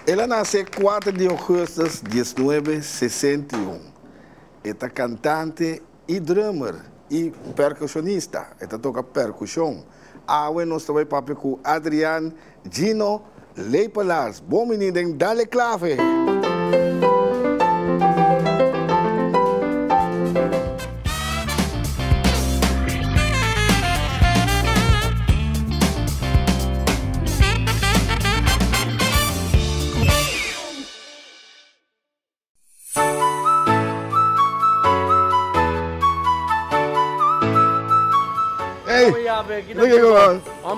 El a nase kuater di ougùstùs diesnuebe sesenta i un. E ta kantante i drummer i perkushonista. E ta toka perkushon. Awe nos ta bai papia ku Adrian Gino Lepelaars. Bon bini den Dale Clave! Hey,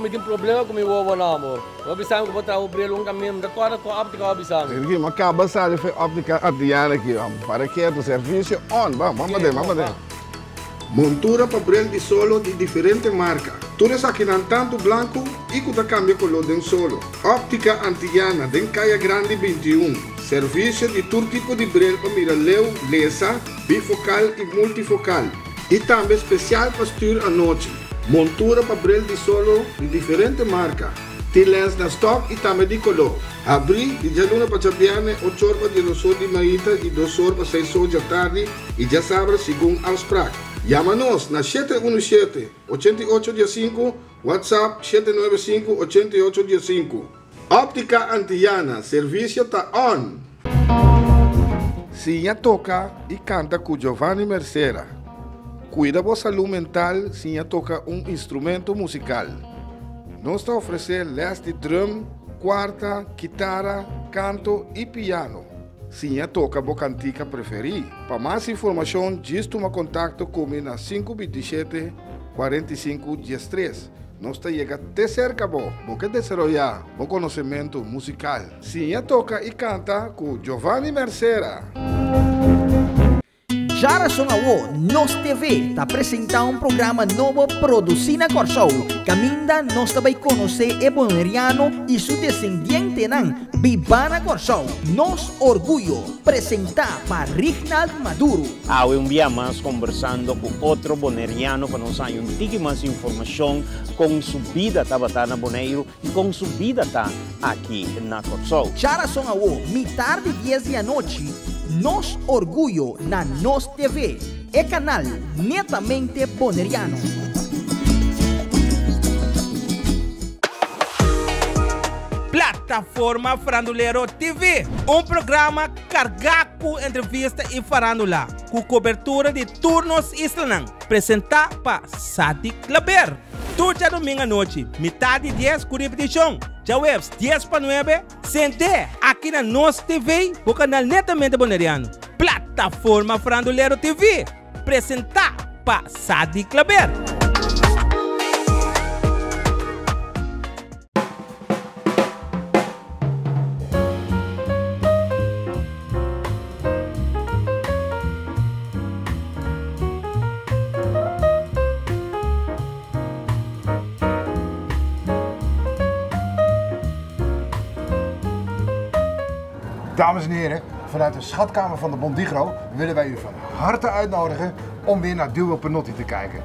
Mi tin problema ku mi wowo na amor. Bo bisa mi ku bo traha bo bril un kaminda, mi ta kòrda ku òptika bo bisa mi. Ricky, mi a kaba sali for e òptika Adriana aki, para ketu, servisio on, bam, bam paden, bam paden. Montura pa bril di solo di diferente marka. Tur esakinan tantu blanku i ku ta kambia koló den solo. Óptica Antillana den Kaya Grandi 21. Servisio di tur tipo di bril pa mira leu, lesa, bifokal i multifokal. I tambe spesial pa stür anochi. Montura pa bril di solo di diferente marka. Tin lens na stòk i tambe di koló. Habrí di djaluna pa djabièrnè ochor pa diesdosor di mainta i dosor pa seisor djatardi i djasabra segun afsprak. Yama nos na shete unu shete, ochenta i ocho diesinku, WhatsApp shete nuebe sinku, ochenta i ocho diesinku. Óptica Antillana, servisio ta on! Siña toka i kanta ku Giovanni Mercera. Kuida bo salú mental siña toka un instrumento musikal. Nos ta ofresé lès di drum, kuarta, kitara, kanto i piano. Siña toka bo kantika preferí. Pa mas informashon djis tuma kontakto ku mi na sinku binti shete, kuarenta i sinku, diestres. Nos ta yega te serka bo. Bo ke desaroyá bo konosementu musikal? Siña toka i kanta ku Giovanni Mercera. Djarason awo Nos TV ta presentá un programa nobo produsí na Kòrsou, kaminda nos ta bai konosé e boneriano i su desendientenan bibá na Kòrsou. Nos Orguyo, presentá pa Rignald Maduro. Awe un bia mas kombersando ku otro boneriano pa nos haña un tiki mas informashon kon su bida tabata na Boneiru i kon su bida ta aki na Kòrsou. Djarason awo, mitar di dies di anochi, Nos Orguyo na Nos TV, e kanal netamente boneriano. Plataforma Farandulero TV, un programa kargá ku entrevista i farándula, ku kobertura di tur nos islanan, presentá pa Sadik Klaber. Tur djadumingu anochi, mitar di dies ku ripetishon, djaweps dies pa nuebe, Sent'é aki na Nos TV, bo kanal netamente boneriano. Plataforma Farandulero TV, presentá pa Sadi Klaber. Dames en heren, vanuit de schatkamer van de Bondigro willen wij u van harte uitnodigen om weer naar Duo Penotti te kijken.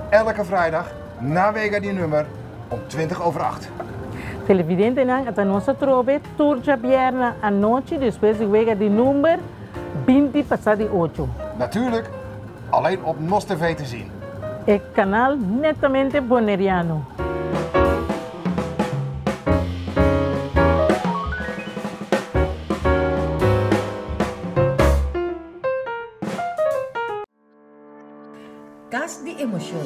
Elke vrijdag na Wega die nummer om 20 over 8. Televidentenan, ata nos atrobe tur djabièrnè anochi despues di wega di number binti pasá di ocho. Natuurlijk alleen op Nos TV te zien. E kanal netamente boneriano. Kas di Emoshon,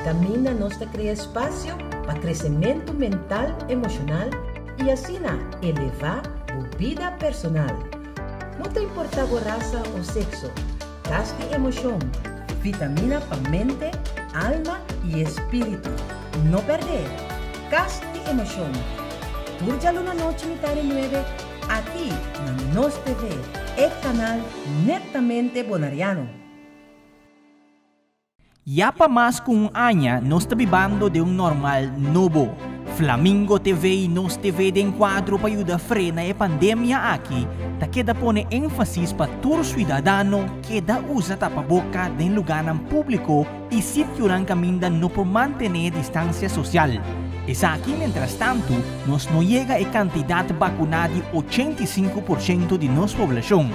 kaminda nos ta krea espasio pa kresementu mental, emoshonal i asina elevá bo bida personal. No ta importá bo rasa o sekso, Kas di Emoshon, vitamina pa mente, alma i espíritu. No pèrdè! Kas di Emoshon, tur djaluna nochi mitar di nuebe aki na Nos TV, e kanal netamente bonariano. Ya pa mas ku un aña nos ta bibando den un normal nobo. Flamingo TV i Nos TV den kuadro pa yuda frena e pandemia aki ta keda pone énfasis pa tur suidadano keda usa tapaboka den lugánan públiko i sitionan kaminda no por mantené distansia sosial. Esaki mientrastantu nos no yega e kantidat bakuná di 85% di nos poblashon.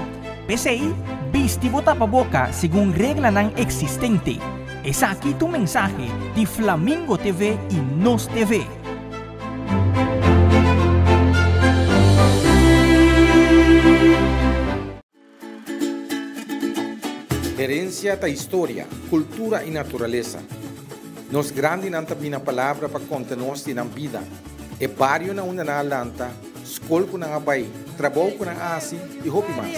P'esei, bisti bo tapaboka segun reglanan eksistente. Esaki ta un mensahe di Flamingo TV i Nos TV. Herensia ta historia, kultura i naturalesa. Nos grandinan ta bini na palabra pa konta nos di nan bida, e bario na unda nan a lanta, skol ku nan a bai, trabou ku nan a hasi i hopi mas.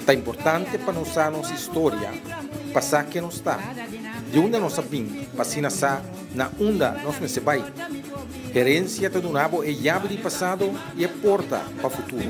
Ta importante pa nos sa nos historia pa sa ken nos ta, di unda nos a bin pa asina sa na unda nos mester bai. Herensia ta duna bo e yabi di pasado i e porta pa futuro.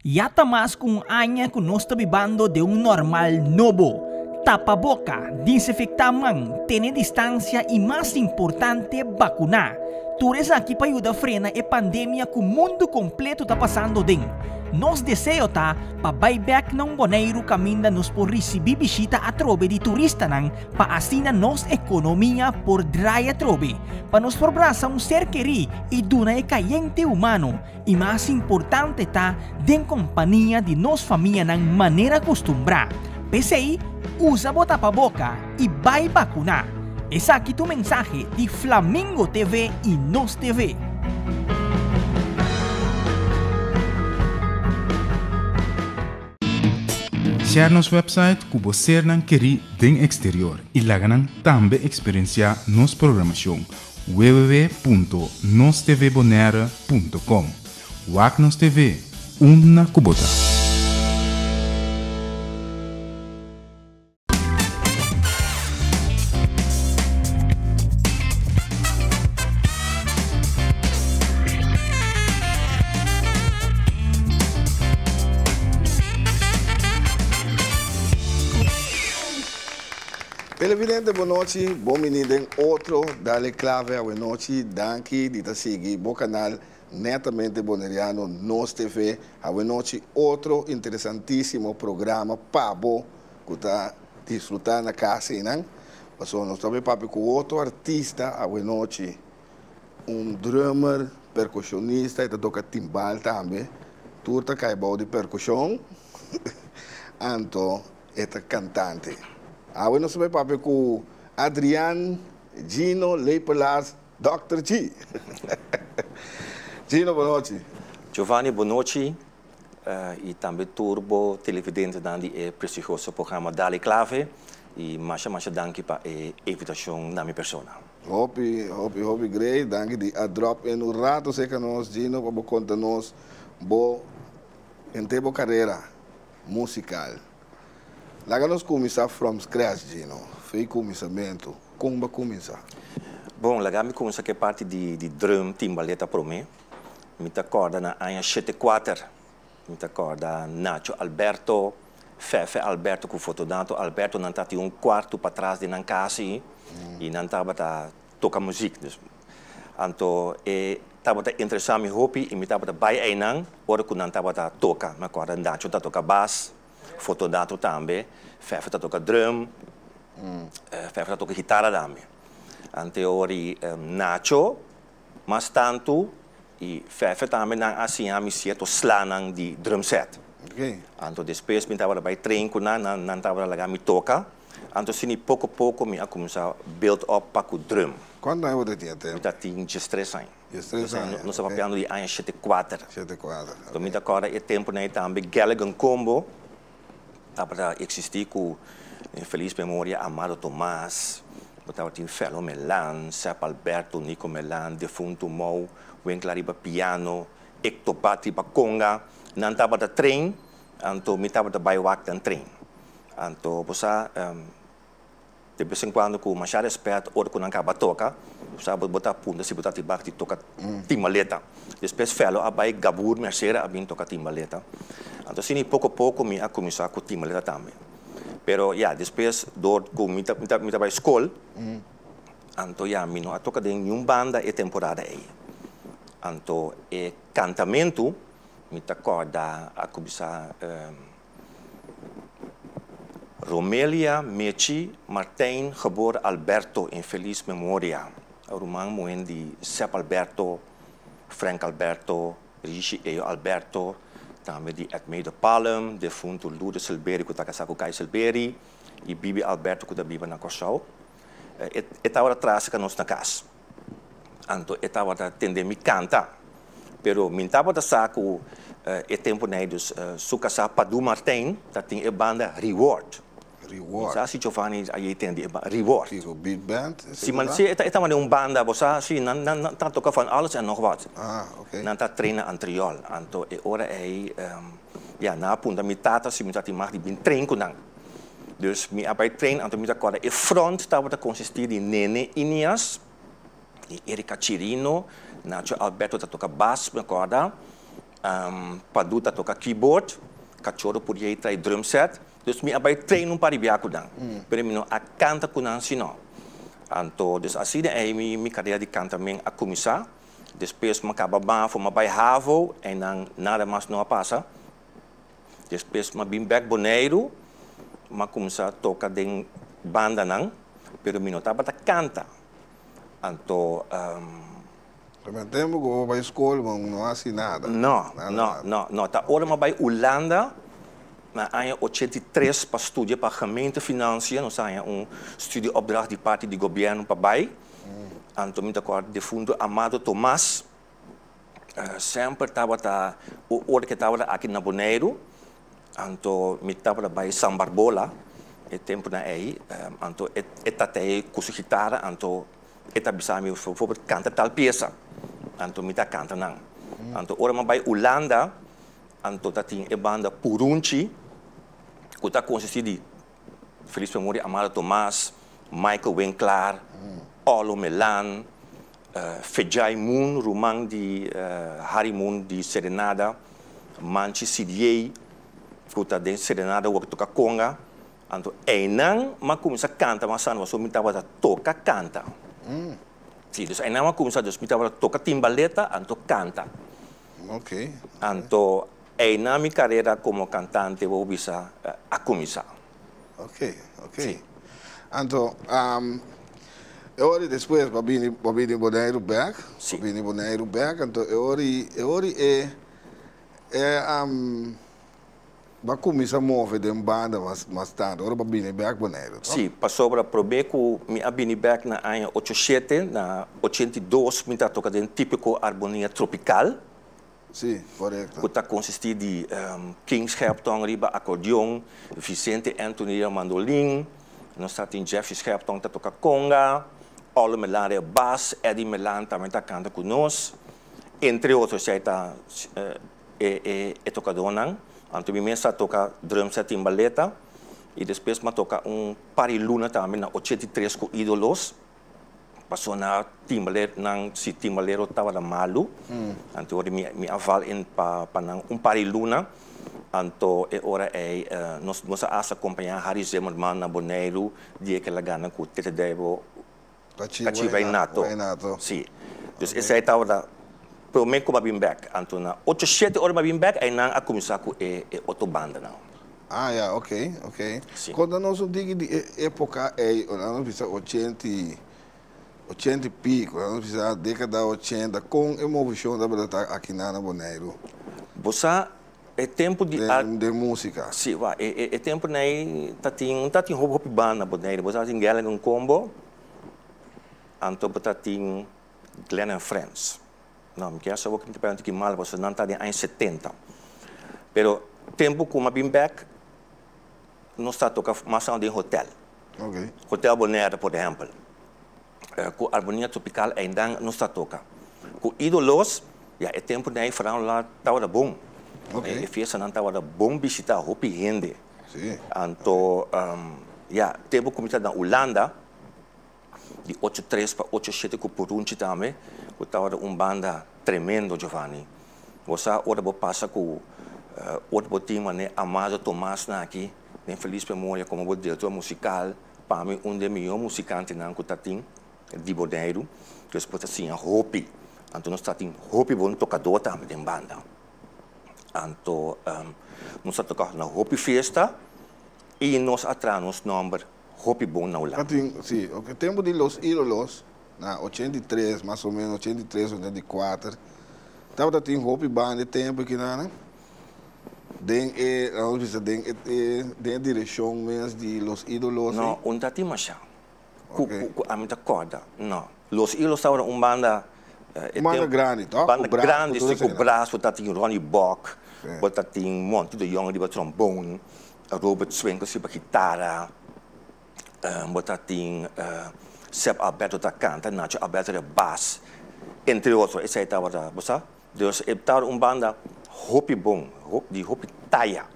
Ya ta mas ku un aña ku nos ta bibando den un normal nobo. Tapa boka, disinfektá man, tene distansia i mas importante bakuná. Tur esaki pa yuda frena e pandemia ku mundu kompleto ta pasando den. Nos deseo ta pa bai bek na un Boneiru kaminda nos por risibí bishita atrobe di turistanan pa asina nos ekonomia por drai atrobe, pa nos por brasa un ser kerí i duna e kayente humano i mas importante ta den kompania di nos famianan manera kustumbrá. P'esei, usa bo tapaboka i bai bakuná! Esaki ta un mensahe di Flamingo TV i Nos TV. Share nos website ku bo sernan kerí den eksterior i laga nan tambe eksperensiá nos programashon www.nostvbonaire.com. Wak nos TV, unda ku bo ta. Televidente bo nochi, bon bini den otro Dale Clave awe nochi, danki di ta sigui bo canal Netamente Boneriano Nos TV, awe nochi otro interesantisimo programa pa bo ku ta disfrutá na kas einan. Pasobra nos ta bai papia ku otro artista awe nochi, un drummer, perkushonista, e ta toka timbal tambe, tur ta kai bou di perkushon, anto e ta kantante. Awe nos ta bai papia ku Adrian Gino Lepelaars Dòkter G. Gino, bo nochi. Giovanni, bo nochi y tambe tur bo televidentenan di e prestigioso programa Dale Clave y masha masha danki pa e invitacion na mi persona. Hopi, hopi, hopi great. Danki di a drop in un rato cerca nos, Gino, pa bo conta nos bo henter bo carera musical. Laga nos cuminsa from scratch, Gino. Fey cuminsamento. Con bo a cuminsa? Bon, laga mi cuminsa cu e parti di di drum timbaleta prome. Mi ta corda na aña shete kuater, mi ta corda Nacho Alberto, Fefe Alberto cu Fotonato Alberto, nan tatin un cuarto patras di nan cas y nan tabata toca muziek. Dus, anto e tabata interesa mi hopi y mi tabata bay eynan ora cu nan tabata toca. Mi a corda Nacho ta toca bas, Fotonato tambe, Fefe ta toca drum, Fefe ta toca gitara tambe. Ante ora Nacho Mas tantu i Fefe tambe nan a siña mi sierto slanan di drum set. Anto despues mi tabata bai train ku nan, nan nan tabata laga mi toka. Anto asina poko poko mi a kuminsá build up pa ku drum. Kuantu aña bo ta tin até? Mi ta tin diestres aña. Diestres aña, Nos ta papiando di aña shete kuater. Shete kuater, ok. Mi ta kòrda e tempunan ei tambe Galligan Combo tabata eksistí ku den felis memoria Amado Tomas, bo tabatin Felo Melan, Sep Alberto, Nico Melan, defuntu Mou, Winkler riba piano, Ecto Bat riba conga. Nan tabata train, anto mi tabata bai wak nan train. Anto bo sa, De bes en cuando cu masha respet ora cu nan caba toca, bo sa bo ta punta si bo ta tibak di toca timbaleta. Despues Felo a bay Gabur Mercera a bin toca timbaleta. Anto asina poco poco mi a cuminsa cu timbaleta tambe. Pero ya despues door cu mi ta mi ta bay scol, anto ya mi no a toca den niun banda e temporada ey. Anto e cantamento mi ta corda a cuminsa. Romelia Mechi Martijn geboren Alberto in feliz memoria. Ruman muhé di Sepp Alberto, Frank Alberto, Rishi Eo Alberto, tambe di Edmé de Palm, defuntu Lourdes Silberi ku ta kasá ku Kai Silberi i Bibi Alberto ku ta biba na Kòrsou. E tabata tras ka nos na kas. Anto e tabata tende mi kanta. Pero mi tabata sa ku e tempunan ei dus su kasá Padu Martijn ta tin e banda Reward. Reward. Mi sa si Giovanni a yei tende e banda Reward. Kiko, big band? Si, man si e tabata un banda, bo sa, si, nan nan ta toka van alles en nog wat. Ah, oké. Nan ta traina Antriol. Anto e ora ei, ya, nan a puntra mi tata si mi ta tin mag di bin train ku nan. Dus mi a bai train, anto mi ta kòrda e front tabata konsistí di Nene Inias, di Erika Chirino, Nacho Alberto ta toka bas, mi a kòrda, Padu ta toka keyboard, Kachoro Puriey trae drum set. Dus mi a bai train un par di bia ku nan, pero mi no a kanta ku nan si no. Anto dus asina ei mi karera di kantamen a kuminsá. Despues mi a kaba Bafo, mi a bai Havo, einan nada mas no a pasa. Despues mi a bin bek Boneiru, mi a kuminsá toka den bandanan, pero mi no tabata kanta. Anto. Primer tempu ku bo bai skol bo no hasi nada. No, no, no, no. Ta ora mi a bai Hulanda na aña 83 pa studia pa gemeentefinanciën, nos a haña un studieopdracht di parti di gobièrnu pa bai. Anto mi ta kòrda defuntu Amado Tomas semper tabata ora ku e tabata aki na Boneiru, anto mi tabata bai San Barbola e tempunan ei, anto e tatei ku su gitara, anto e ta bisa mi bijvoorbeeld kanta tal piesa, anto mi ta kanta nan. Anto ora mi a bai Hulanda, anto ta tin e banda Purunchi ku ta konsistí di Feliz Memoria Amado Tomas, Michael Winklaar, Olo Melan, Fejai Moon, ruman di Harry Moon di Serenada, Manchi Sidiey, ku ta den Serenada wòrdu toka konga. Anto einan m'a kuminsá kanta mas sano pasobra mi tabata toka kanta. Sí, dus einan m'a kuminsá, dus mi tabata toka timbaleta anto kanta. Anto einan mi karera komo kantante bo por bisa a kuminsá. Ok, ok. Anto, e ora despues bo a bini, bo a bini Boneiru bek, bo a bini Boneiru bek, anto e ora, e ora e, e bo a kuminsá move den banda mas, mas tantu, ora bo a bini bek Boneiru, to? Si, pasobra promé ku mi a bini bek na aña ocho shete, na 82 mi ta toka den Típiko Armonia Tropikal. Sí, korekto. Ku ta konsistí di King Scherptong riba akordeon, Vicente Anthony riba mandolin, nos ta tin Jeffrey Scherptong ta toka konga, Olo Melan riba bas, Eddie Melan tambe ta kanta ku nos, entre otro esei ta e e tokadónan. Anto mi mes a toka drums a timbaleta i despues mi a toka un par di luna tambe na 83 ku Ídolos. Paso na timbaler nan si timbalero tabata malu, anto ora mi mi a val in pa pa nan un par di luna, anto e ora ei nos nos a hasta kompañá Harry Zimmerman na Boneiru dia ke el a gana ku Tete Debo Kachi Reinato. Si. Dus esei tabata promé ku mi a bin bèk. Anto na ocho shete ora mi a bin bèk ei nan a kuminsá ku e e otro bandanan. Ah ya, ok, ok. Si. Konta nos un tiki di e epoka ei, ora nos bisa ochenta i, ochenta i piko, ora nos bisa dekada ochenta, kon e movishon tabata ta akinan na Boneiru? Bo sa, e tempu di a. Den, den musika. Si, wak, e, e, e tempunan ei ta tin, ta tin hopi, hopi banda na Boneiru. Bo sa tin Gallagher Combo, anto bo ta tin Glenn and Friends. No, mi kier sa bo ki mi ta papia un tiki mal pasobra nan ta den aña setenta. Pero tempu ku mi a bin bek nos ta toka mas aun den hotel. Hotel Bonaire por ehempel. Ku Armonia Tropical ainda nos ta toka. Ku Idolos, ya e tempunan ei farándula tabata bon. E fiestanan tabata bon bishitá, hopi hende. Anto ya tempu ku mi ta na Hulanda. Di ocho tres pa ocho shete ku Purunchi tambe, ku tabata un banda tremendo, Giovanni. Bo sa ora bo pasa ku ora bo tin manera Amado Tomas na aki, den felis memoria komo bo direktor musikal, pa mi un di e mihó musikantenan ku ta tin di Boneiru. Dus bo ta siña hopi. Anto nos ta tin hopi bon tokadó tambe den banda. Anto nos ta toka na hopi fiesta. I nos a traha nos nòmber hopi bon na Hulanda. Tatin, si, oke. Tempu di Los Ídolos, na 83, mas o menos, 83, 84, tabata tin hopi banda e tempu akinan, den e, laga nos bisa, den e, den e direkshon mes di Los Ídolos. No, un ta tin masha. Ku, ku, ku ami ta kòrda, no. Los Ídolos tabata un banda, e Un banda grandi, tòg? Banda grandi, si, ku bras, bo ta tin Ronnie Bok, bo ta tin Monty de Jong riba trombon. Robert Swinkels riba kitara, bo ta tin Seb Alberto ta kanta, Nacho Alberto riba bas, entre otro. Esei tabata, bo sa? Dus e tabata un banda hopi bon, di hopi taya,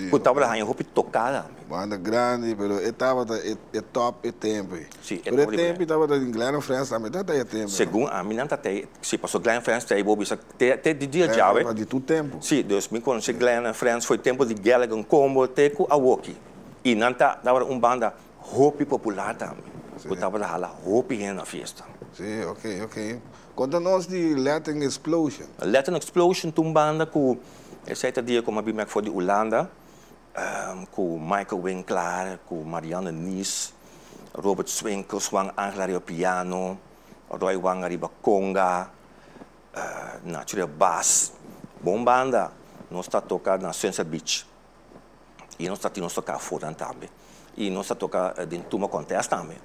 ku tabata haña hopi tokada. Banda grandi, pero e tabata e top e tempu ei. Si, e top. Pero e tempu ei tabata tin Glenn and Friends tambe tabata e tempu. Segun ami nan ta tei, si, pasobra Glenn and Friends ta ei bo bisa Te te di dia djawe. Di tur tempu. Si, dus mi konosé Glenn en Frans for e tempu di Gallagher Combo te ku awoki. I nan ta tabata un banda hopi popular tambe, ku tabata hala hopi hende na fiesta. Si, ok, ok. Konta nos di Latin Explosion. Latin Explosion ta un banda ku esei ta dia ku mi a bin bek for di Ulanda, ku Michael Winklaar, ku Marianne Nies, Robert Swinkels, Juan Angel ariba piano, Roy Wang ariba conga, Nacho de Bas, bon banda, nos ta toca na Sunset Beach y nos ta tin nos toca afuera tambe y nos ta toca den Tuma Contest tambe.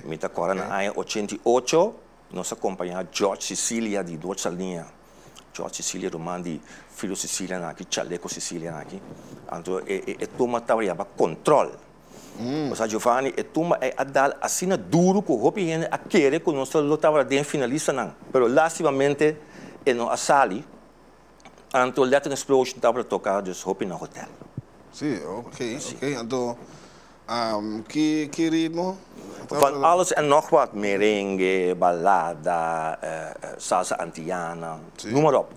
Mi ta corda na aña 88 nos a compaña George Cicilia di Noord Saliña, George Cicilia ruman di Filo Cicilia nan aki, Chaleco Cicilia nan aki, anto e tuma tabata yama Control. Osea Giovanni, e tumba ei a dal asina duru ku hopi hende a kere ku nos lo tabata den finalistanan, pero lastimamente e no a sali, anto Latin Explosion tabata toka dus hopi na hotel. Si, ok, ok, anto ki ki ritmo? Van alles en nog wat, merengue, balada, salsa antiana, noem maar op,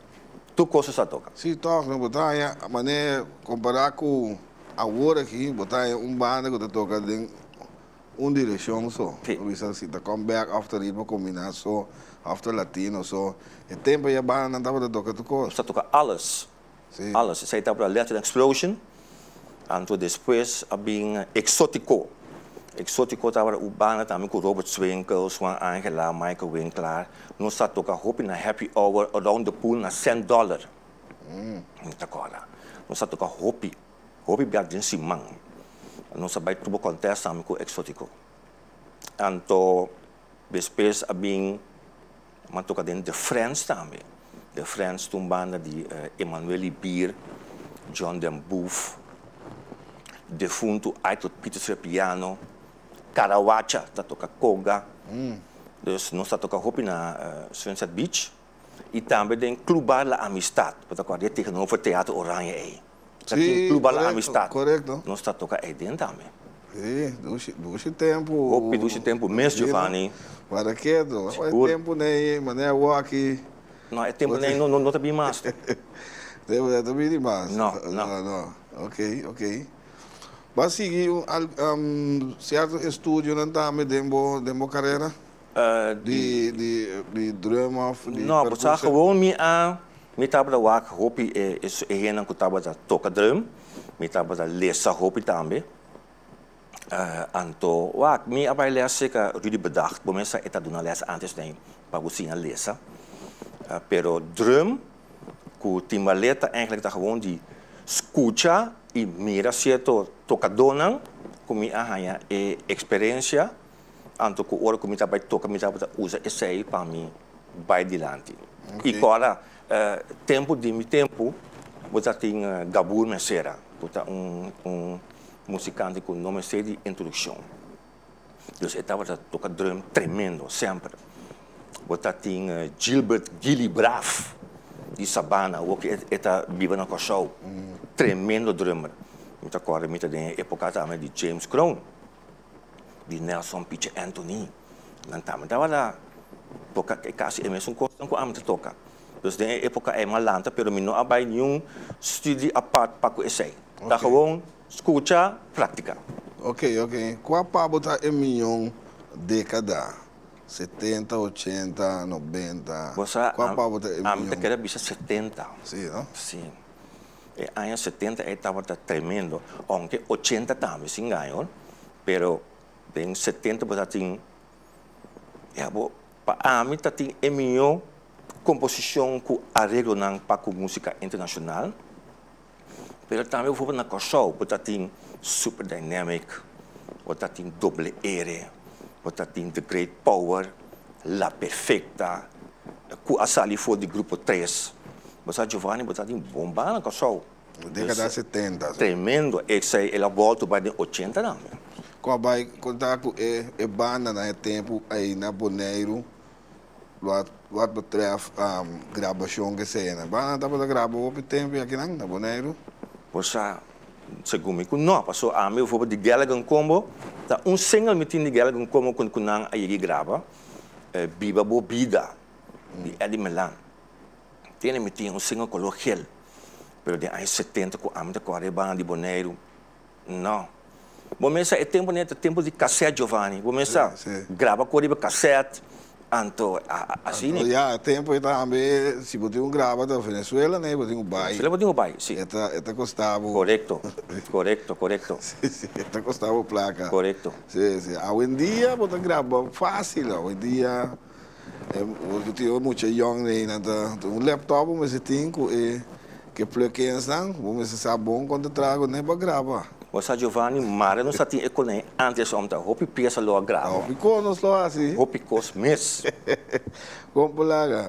tur kos sa toka. Si, tòg, no bo ta haña manera kompará ku Awor aki bo ta haña un banda ku ta toka den un direkshon so. Bo bisa si ta come back òf ta ritmo kombiná so òf ta latino so. E tempu ei e bandanan tabata toka tur kos. Nos ta toka alles. Alles. Esei tabata Latin Explosion. Anto despues a bin Exotico. Exotico tabata un banda tambe ku Robert Swinkels, Juan Angela, Michael Winklaar. Nos ta toka hopi na Happy Hour around the pool na Cent Dollar. Mi ta kòrda. Nos a toka hopi, hopi bia den siman. Nos a bai tubo kòntèst tambe ku Exótico. Anto despues a bin mi a toka den The Friends tambe. The Friends ta un banda di Emanuel Libier, John den Boef, defuntu Aitor Pieters riba piano, Karawacha ta toka koga. Dus nos ta toka hopi na Sunset Beach. I tambe den Club Bar La Amistad, bo ta kòrda e tegenover Teatro Oranje ei. Ta tin Club Bar La Amistad. Nos ta toka ei den tambe. Sí, dushi, dushi tempu. Hopi dushi tempu mes, Giovanni. Para ketu. E tempu nei, manera awor aki. No, e tempu nei no, no ta bin mas. Tempu nei no ta bini mas. No, no. No, no. Ok, ok. Bo a sigui un sierto estudionan tambe den bo, den bo karera? Di di drum of di No, bo sa gewoon mi a mi tabata wak hopi e e hendenan ku tabata toka drum, mi tabata lesa hopi tambe. Anto wak mi a bai les serka Rudy Bedacht, bo mester sa e ta duna les antes den pa bo siña lesa. Pero drum ku timbaleta eigenlijk ta gewoon di skucha i mira sierto tokadónan ku mi a haña e eksperensia. Anto ku ora ku mi ta bai toka mi tabata usa esei pa mi bai dilanti. I kòrda tempu di mi tempu bo ta tin Gabur Mesera ku ta un un musikante ku no mester di introdukshon. Dus e tabata toka drum tremendo semper. Bo ta tin Gilbert Gilly Braaf di Sabana awor ku e ta biba na Kòrsou, tremendo drummer. Mi ta kòrda mi ta den e epoka tambe di James Kroon. di Nelson Piche Anthony. Nan tambe tabata toka kasi e mesun kosnan ku ami ta toka. Dus den e epoka ei mi a lanta pero mi no a bai niun studie apart pa ku esei. Ta gewoon skucha, praktika. Ok, ok. Kua pa bo ta e mion dekada? 70, 80, 90? Bo sa, Kua pa bo ta e ami ta mion? kere bisa 70. Si, no? Si. E aña 70 ei tabata tremendo, aunke 80 tambe sin gaño, pero den 70 bo ta tin, ya bo, pa ami ta tin e mihó komposishon ku areglonan pa ku músika internashonal. Pero tambe bijvoorbeeld na Kòrsou bo ta tin Super Dynamic, bo ta tin Doble Ere, bo ta tin The Great Power, La Perfecta, ku a sali for di Grupo Tres. Bo sa Giovanni bo ta tin bon banda na Kòrsou. Dékada setenta. Tremendo. Esei el a bòltu bai den ochenta tambe. Ku a bai konta ku e banda na e tempu ei na Boneiru Wat wat betreft grabashon ke sea nan banda tabata graba hopi tempu aki nan na Boneiru? Bo sa, segun mi ku no, paso ami bijvoorbeeld di Gallagher Combo ta un single mi tin di Gallagher Combo ku ku nan a yegi graba, Biba Bo Bida di Eddie Melan. Tene mi tin un single kolor gel, pero den aña 70 ku ami ta kòrda e banda di Boneiru, no. Bo mester sa e tempu ne ta tempu di cassette Giovanni. Bo mester sa graba cu riba cassette anto asina. Anto ya e tempu ei tambe si bo tin un graba ta Venezuela ne bo tin cu bay. Venezuela bo tin cu bay si. E ta e ta costa bo. Corecto corecto corecto. Si si e ta costa bo placa. Corecto. Si si awendia bo ta graba facil awendia bo tin e mucha yong ei nan ta un laptop bo mester tin cu e Ke plugins nan, bo mester sa bon kon ta traha ku ne pa graba. Bo sa Giovanni, mare nos a tin e konei antes om ta hopi piesa lo a graba. Hopi kos nos lo hasi. Hopi kos mes. Kon por laga.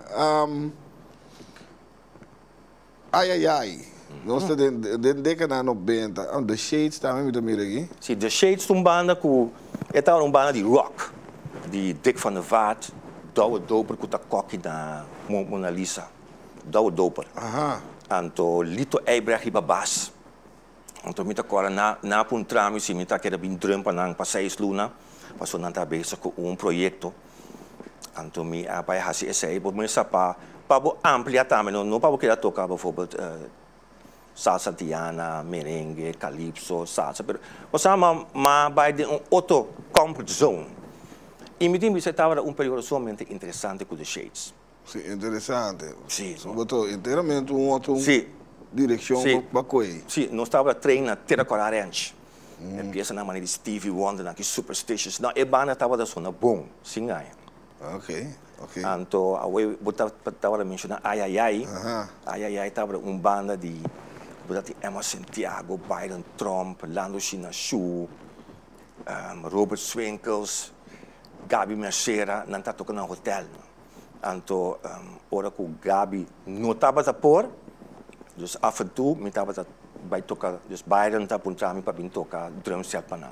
Ai ai ai. Nos ta den den dekada nobenta. The Shades tambe mi ta mira aki. Si, The Shades ta un banda ku e tabata un banda di rock di Dick van der Vaart, Douwe Doper ku ta koki na Mona Lisa. Douwe Doper. Anto Lito Eibrecht riba bas. Anto mi ta kòrda na na puntra mi si mi ta keda bin drum pa nan pa seis luna, pasobra nan ta bezig ku un proyekto. Anto mi a bai hasi esei, bo mester pa pa bo amplia tambe, no no pa bo keda toka bijvoorbeeld salsa antiana, merengue, calypso, salsa, pero bo sa ma ma bai den un otro comfort zone. I mi tin bisa e tabata un periodo sumamente interesante ku The Shades. Si, interesante. Si. So bo ta enteramente un otro Si. direccion Si. pa koe. Si, nos tabata train na Tera Kora Ranch. E piesanan manera di Stevie Wonder nan ki Superstitious. No, e banda tabata sona bon, sin gaña. Ok, ok. Anto awe bo tabata menciona Ay Ay Ay. Aha. Ay Ay Ay tabata un banda di, bo ta tin Emma Santiago, Byron Tromp, Lando Shinashu, Robert Swinkels, Gaby Mercera, nan ta toca na hotel. Anto ora ku Gaby no tabata por, dus af en toe mi tabata bai toka, dus Byron ta puntra mi pa bin toka drum set pa nan.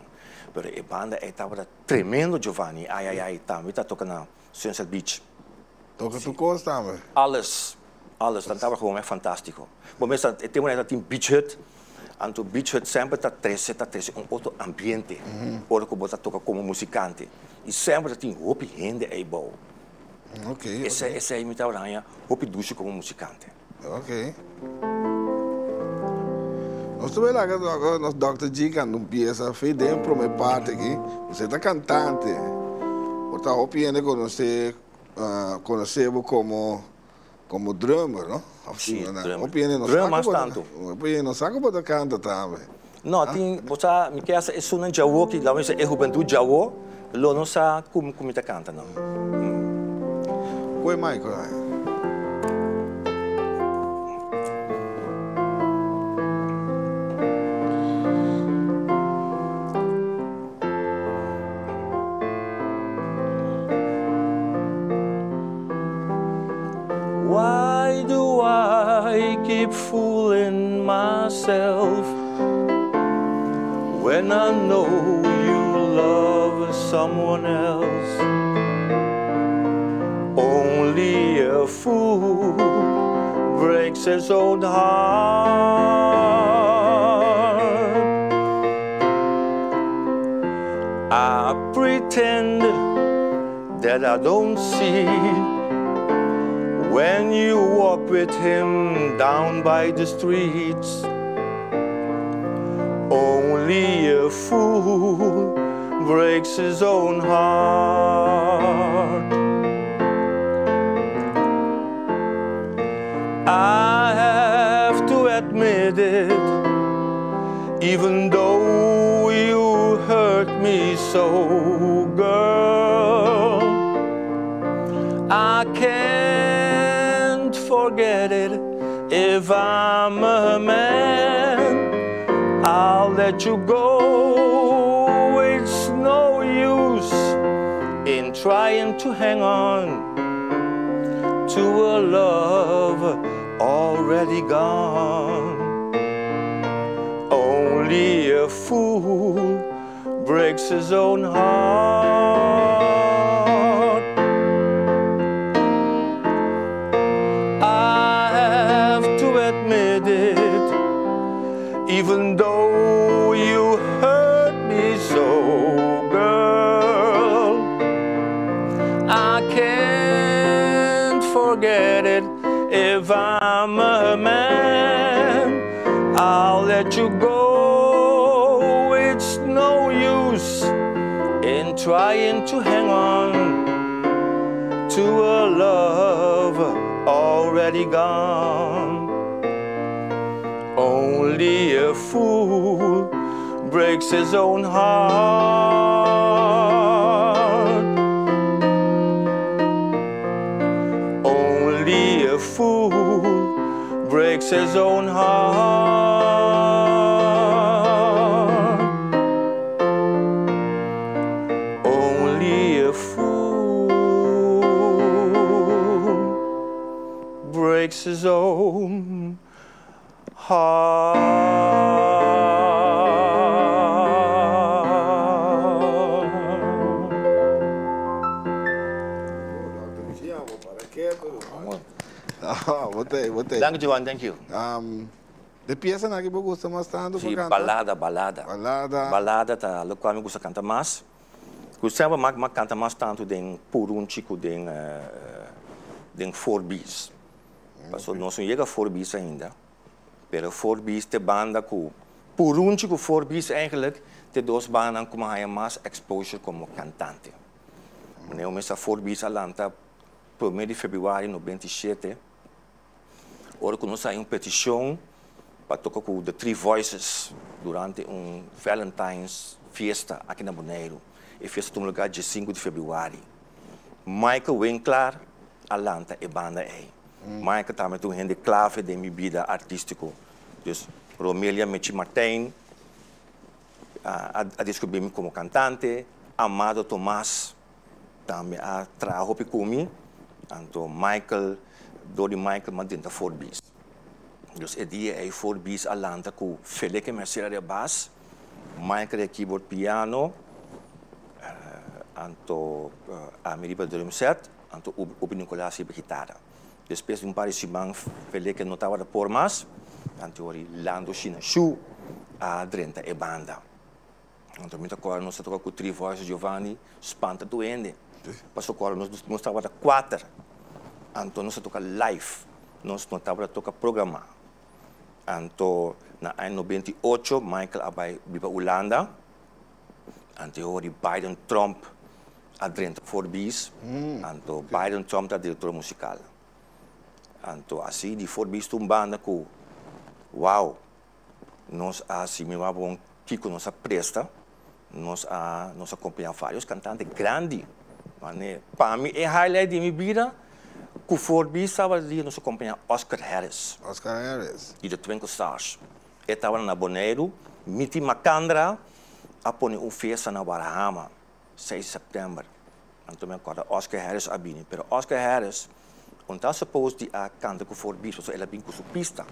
Pero e banda ei tabata tremendo Giovanni, ai ai ai, tambe ta toka na Sunset Beach. Toka tur kos tambe? Alles, alles, nan tabata gewoon echt fantastico. Bo mester e tempo nan ta tin beach hut, anto beach hut semper ta trese ta trese un otro ambiente ora ku bo ta toka komo musikante i semper ta tin hopi hende ei bou. Esei esei mi tabata haña hopi dushi komo musikante. Ok. Nos ta bai laga nos Dòkter G kanta un piesa fe den e prome parti aki. Bo ta kantante. Bo ta hopi hende konosé konosé bo komo Como drummer, no? Of Sí, drummer. Hopi hende no Drum sa mas ku bo ta tantu. Hopi hende no sa ku bo ta kanta tambe. No, tin, bo sa, mi ke hasta esunnan djawo ki, laat me bisa e hubentud djawo, lo no sa ku ku mi ta kanta no. Koe Michael ai. Why do I keep fooling myself when I know you love someone else? Only a fool breaks his own heart. I pretend that I don't see when you walk with him down by the streets. Only a fool breaks his own heart. I have to admit it. Even though you hurt me so, girl, I can't forget it. If I'm a man, I'll let you go. It's no use in trying to hang on to a love already gone. Only a fool breaks his own heart. I have to admit it, even though you hurt me so, girl. I can't forget it. If I'm a man, I'll let you go. It's no use in trying to hang on to a love already gone. Only a fool breaks his own heart. Only a fool breaks his own heart. Only a fool breaks his own heart. Dank Joan, thank you. De piesanan ki bo gusta mas tantu pa Si, kanta? balada, balada. Balada. Balada ta lokual mi gusta kanta mas. Ku semper mi a kanta mas tantu den purunchi ku den den forbis. Pasobra nos no yega forbis ainda, pero forbis ta e banda ku purunchi ku forbis eigenlijk ta e dos bandanan ku mi a haña mas exposure komo kantante. Manera mi sa forbis a lanta promé di febrüari 97, ora ku nos haña un petishon pa toka ku The Three Voices durante un Valentine's fiesta aki na Boneiru. E fiesta tuma lugá diesinku di febrüari. Michael Winklaar a lanta e banda ei. Michael tambe ta un hende klave den mi bida artístiko. Dus Romelia Mechi Martijn a descubrí mi komo kantante, Amado Tomas Tambe a traha hopi ku mi, anto Michael, dor di Michael m'a drenta Fort Bees. Dus e dia ei Fort Bees a lanta ku Feleke Mercera den bas, Michael den keyboard piano, anto ami riba drum set, anto Ubi Nicolaas riba gitara. Despues di un par di siman Feleke no tabata por mas, anto ori Lando Shinashu a drenta e banda. Anto mi ta kòrda nos ta toka ku Three Voices Giovanni spanta tur hende. Paso kòrda nos nos tabata kuater. Anto nos ta toka live. Nos no tabata toka programá. Anto na aña 98 Michael a bai biba Hulanda. Anto e hori Biden Tromp a drenta Four B's. Anto Biden Tromp ta direktor musikal. Anto asi di Four B's ta un banda ku wow. Nos a hasi mi wak kiko nos a presta, nos a nos a kompañá varios kantante grandi. Mane pa mi e highlight di mi bida ku for bisa tabata di nos a kompañá Oscar Harris. Oscar Harris. Di The Twinkle Stars. E tabata na Boneiru, Miti Makandra a pone un fiesta na Warahama. 6 sèptèmber. Anto mi a kòrda Oscar Harris a bini, pero Oscar Harris un ta suppose di a kanta ku Fort Beach pasobra el a bin ku su pista.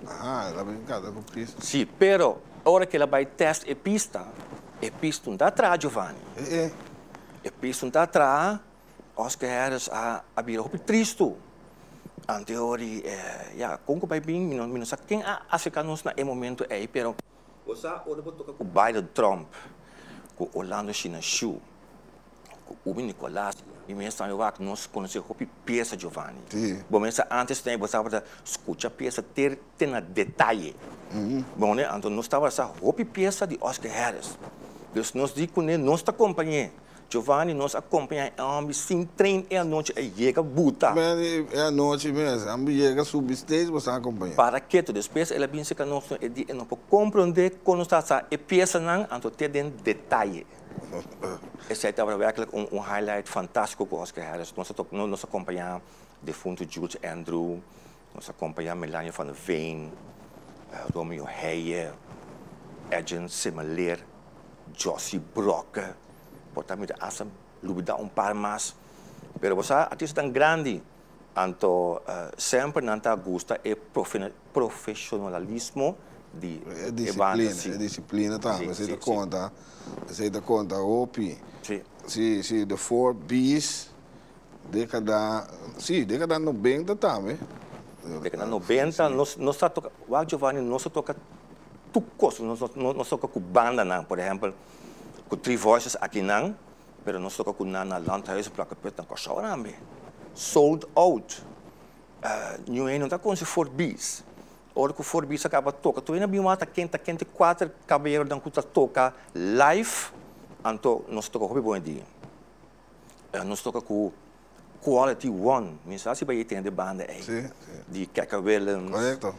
Aha, el a bin kanta ku pista. Si, pero ora ku el a bai tèst e pista, e pista un ta traha Giovanni. E e. E pista un ta traha, Oscar Harris a a bira hopi tristu. Anto e ora di, ya, kon ku bai bin mi no mi no sa ken a aserká nos na e momento ei, pero. Bo sa ora bo toka ku Biden Trump, ku Orlando Shinashu, ku Ubi Nicolas, mi mes tambe wak nos konosé hopi piesa Giovanni. Bo mes sa antes tei bo tabata skucha piesa ter te na detaye. Bo ne anto nos tabata sa hopi piesa di Oscar Harris. Dus nos di kuné nos ta kompañ'é. Giovanni, nos a kompañá e hòmber sin trein e anochi a yega buta. Men e anochi mes, hòmber yega subi stage bo sa kompañá. Para ketu, despues el a bin serka nos e di e no por komprondé kon nos ta sa e piesanan anto te den detaye. Esei tabata werkelijk un un highlight fantástiko ku Oscar Harris. Nos a nos a kompañá defuntu Jules Andrew, nos a kompañá Melania van der Veen, Romeo Heije, Edjean Semeleer, Jossie Brokke, por ta mi ta hasta lubida un par mas. Pero bo sa artistanan grandi, anto semper nan ta gusta e profesionalismo di E e banda si. E disciplina tambe, esei ta konta, esei ta konta hopi. Si, si, The Four B's, dekada, si, dekada nobenta tambe. Dekada nobenta, nos nos ta toka, wak Giovanni, nos ta toka tur kos, nos nos toka ku bandanan, por ehèmpel, ku Three Voices akinan, pero nos toka ku nan na Landhuis, Brakkeput, na Kòrsou tambe. Sold out. Ñu hende no ta konse Four B's. Ora ku Four B's a kaba toka, tur hende a bin wak ta ken ta ken te kuater kabayeronan ku ta toka live, anto nos toka hopi bon e dia. Nos toka ku Quality One, mi sa si bai tende banda ei. Sí, sí. Di Keke Willems. Correcto.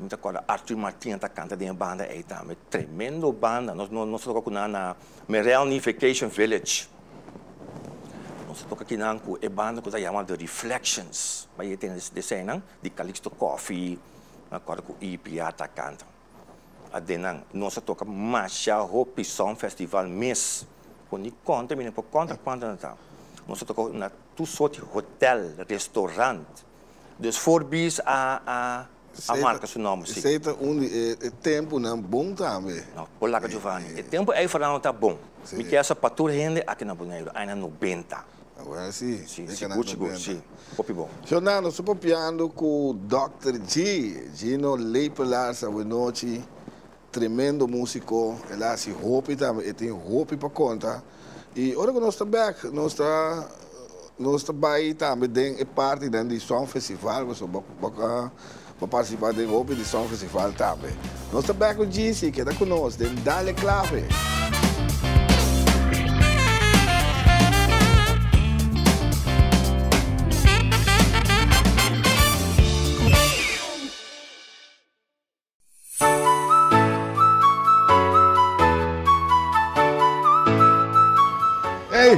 Mi ta corda Arthur Martina ta canta den e banda ei tambe. Tremendo banda. Nos nos toca cu nan na Merelny Vacation Village. Nos a toca kinan cu e banda cu ta yama The Reflections. Bai tende eseinan di Calixto Coffee. Mi a corda cu IPA ta canta. Adenan nos a toca masha hopi Songfestival mes. Con di conta mi no por conta cuanto nan ta. Nos a toca na tur soort di hotel, restaurant. Dus voor bis a a a marca su nomber si. Esey ta un di e temponan bon tambe. No, por laga Giovanni. E tempo ey Fernando ta bon. Mi kier sa pa tur hende aki na Boneiru, aña 90. Awel si, Si, sigur sigur, si. Hopi bon. Shonda, nos ta papiando cu Dòkter G, Gino Lepelaars awenochi. Tremendo musico, el a haci hopi tambe, e tin hopi pa conta. Y ora cu nos ta bek, nos ta nos ta bay tambe den e partinan di Song Festival, pasobra bo bo bo participa den hopi di Song Festival tambe. Nos ta bek cu GC, keda cu nos den Dale Clave. Hey,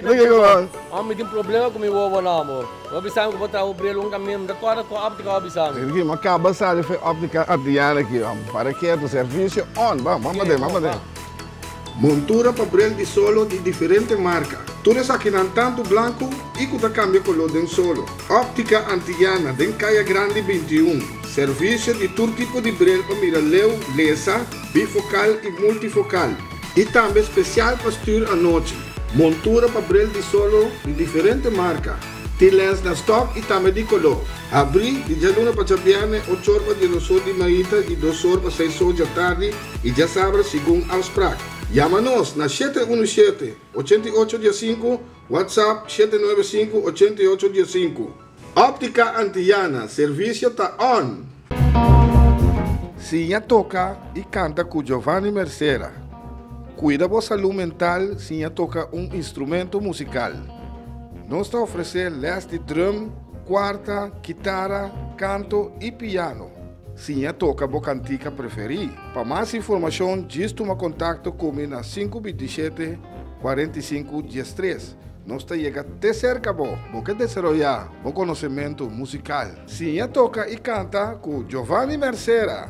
Hey! Mi tin problema ku mi wowo na amor. Bo bisa mi ku bo traha bo bril un kaminda, mi ta kòrda ku óptika bo bisa mi. Ricky, mi a kaba sali for e óptika Adriana aki. Para ketu, servisio on. Ban, ban paden, ban paden. Montura pa bril di solo di diferente marka. Tur esakinan tantu blanku i ku ta kambia koló den solo. Óptika Antillana den Kaya Grandi 21. Servisio di tur tipo di bril pa mira leu, lesa, bifokal i multifokal. I tambe spesial pa stür anochi. Montura pa bril di solo di diferente marka. Tin lens na stòk i tambe di koló. Habrí di djaluna pa djabièrnè ochor pa diesdosor di mainta i dosor pa seisor djatardi i djasabra segun afsprak. Yama nos na 717 88 diesinku, WhatsApp 795 88 diesinku. Óptica Antillana, servisio ta on! Siña toka i kanta ku Giovanni Mercera. Kuida bo salú mental siña toka un instrumento musikal. Nos ta ofresé lès di drum, kuarta, kitara, kanto i piano. Siña toka bo kantika preferí. Pa mas informashon djis tuma kontakto ku mi na 527 45 13. Nos ta yega te serka bo. Bo ke desaroyá bo konosementu musikal? Siña toka i kanta ku Giovanni Mercera!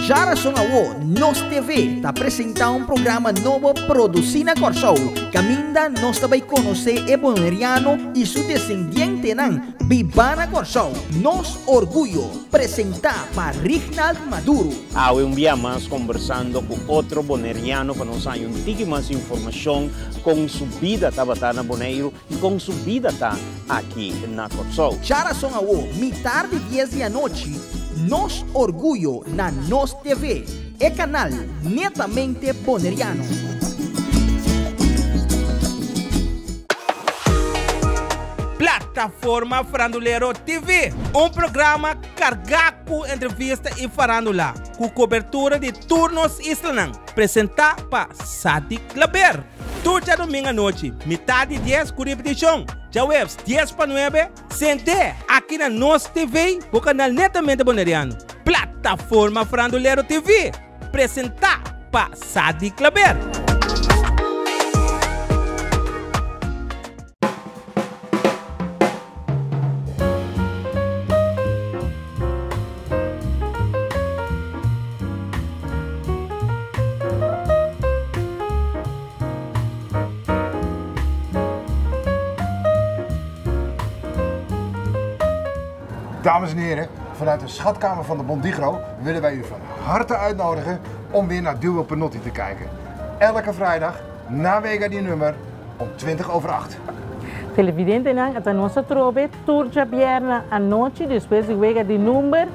Djarason awo Nos TV ta presentá un programa nobo produsí na Kòrsou, kaminda nos ta bai konosé e boneriano i su desendientenan bibá na Kòrsou. Nos Orguyo, presentá pa Rignald Maduro. Awe un bia mas kombersando ku otro boneriano pa nos haña un tiki mas informashon kon su bida tabata na Boneiru i kon su bida ta aki na Kòrsou. Djarason awo, mitar di dies di anochi, Nos Orguyo na Nos TV, e kanal netamente boneriano. Plataforma Farandulero TV, un programa kargá ku entrevista i farándula, ku kobertura di tur nos islanan, presentá pa Sadik Klaber. Tur djadumingu anochi, mitá di dies ku ripitishon, djaweps dies pa nuebe, sent'é aki na Nos TV, bo kanal netamente boneriano. Plataforma Farandulero TV, presentá pa Sadik Klaber. Dames en heren, vanuit de schatkamer van de Bondigro willen wij u van harte uitnodigen om weer naar Duo Penotti te kijken. Elke vrijdag na Wega die nummer om 20 over 8. Televidentenan a ta nos atrobe tur djabièrnè anochi despues di wega di number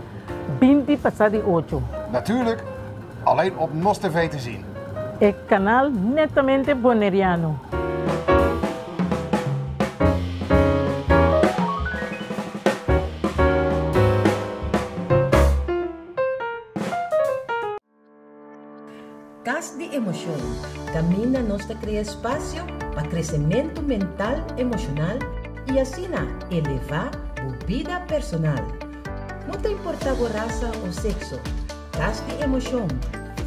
20 pasá di ocho. Natuurlijk alleen op Nos TV te zien. E kanal netamente Boneriano. Kas di Emoshon, kaminda nos ta krea espasio pa kresementu mental, emoshonal i asina elevá bo bida personal. No ta importá bo rasa o sekso, Kas di Emoshon,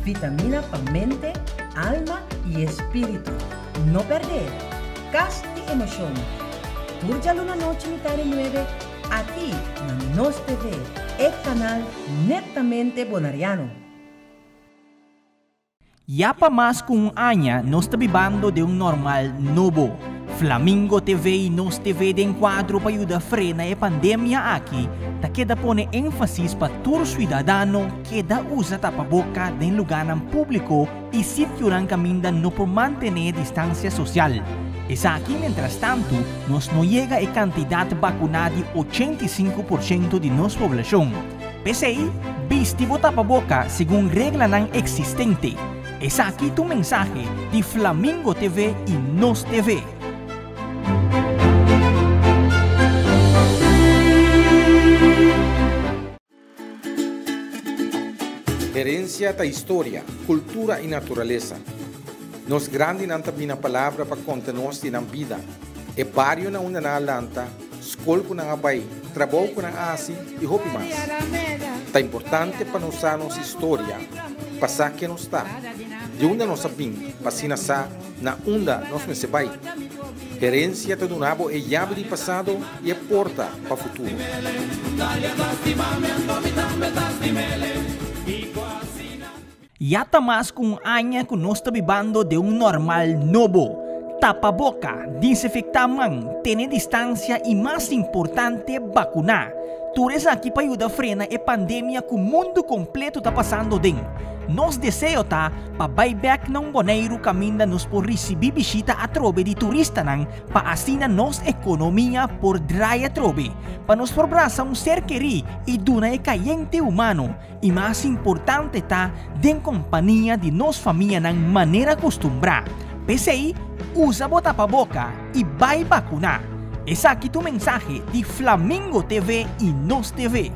vitamina pa mente, alma i espíritu. No pèrdè! Kas di Emoshon, tur djaluna nochi mitá di nuebe aki na Nos TV, e kanal netamente bonariano. Ya pa mas ku un aña nos ta bibando den un normal nobo. Flamingo TV i Nos TV den kuadro pa yuda frena e pandemia aki ta keda pone énfasis pa tur suidadano keda usa tapaboka den lugánan públiko i sitionan kaminda no por mantené distansia sosial. Esaki mientrastantu nos no yega e kantidat bakuná di 85% di nos poblashon. P'esei, bisti bo tapaboka segun reglanan eksistente. Esaki ta un mensahe di Flamingo TV i Nos TV. Herensia ta historia, kultura i naturalesa. Nos grandinan ta bina palabra pa konta nos di nan bida, e bario na unda nan a lanta, skol ku nan a bai, trabou ku nan a hasi i hopi mas. Ta importante pa nos sa nos historia, pa sa ken nos ta, di unda nos a bin, pa asina sa na unda nos mester bai. Herensia ta duna bo e yabi di pasado i e porta pa futuro. Ya ta mas ku un aña ku nos ta bibando den un normal nobo. Tapa boka, disinfektá man, tene distansia i mas importante bakuná. Tur esaki pa yuda frena e pandemia ku mundu kompleto ta pasando den. Nos deseo ta pa bai bèk na un Boneiru kaminda nos por risibí bishita atrobe di turistanan pa asina nos ekonomia por drai atrobe, pa nos por brasa un ser kerí i duna e kayente humano. I mas importante ta den kompania di nos famianan manera kustumbrá. P'esei, usa bo tapaboka i bai bakuná. Esaki ta un mensahe di Flamingo TV i Nos TV.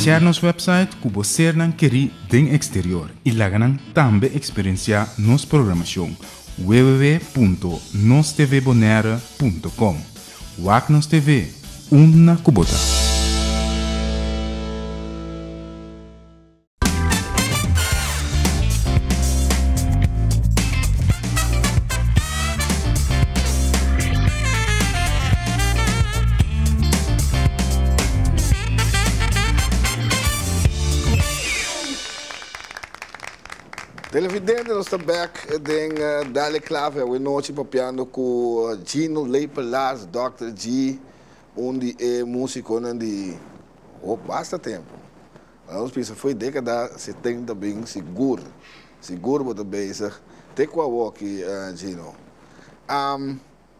Share nos website ku bo sernan kerí den eksterior i laga nan tambe eksperensiá nos programashon. www.nostvbonaire.com Wak nos TV, unda ku bo ta. Televidente nos ta bek den Dale Clave awe nochi papiando cu Gino Lepelaars, Dòkter G, un di e musiconan di ho basta tempo. Nos bisa fo'i decada 70 bin sigur, sigur bo ta bezig te cu awoki Gino.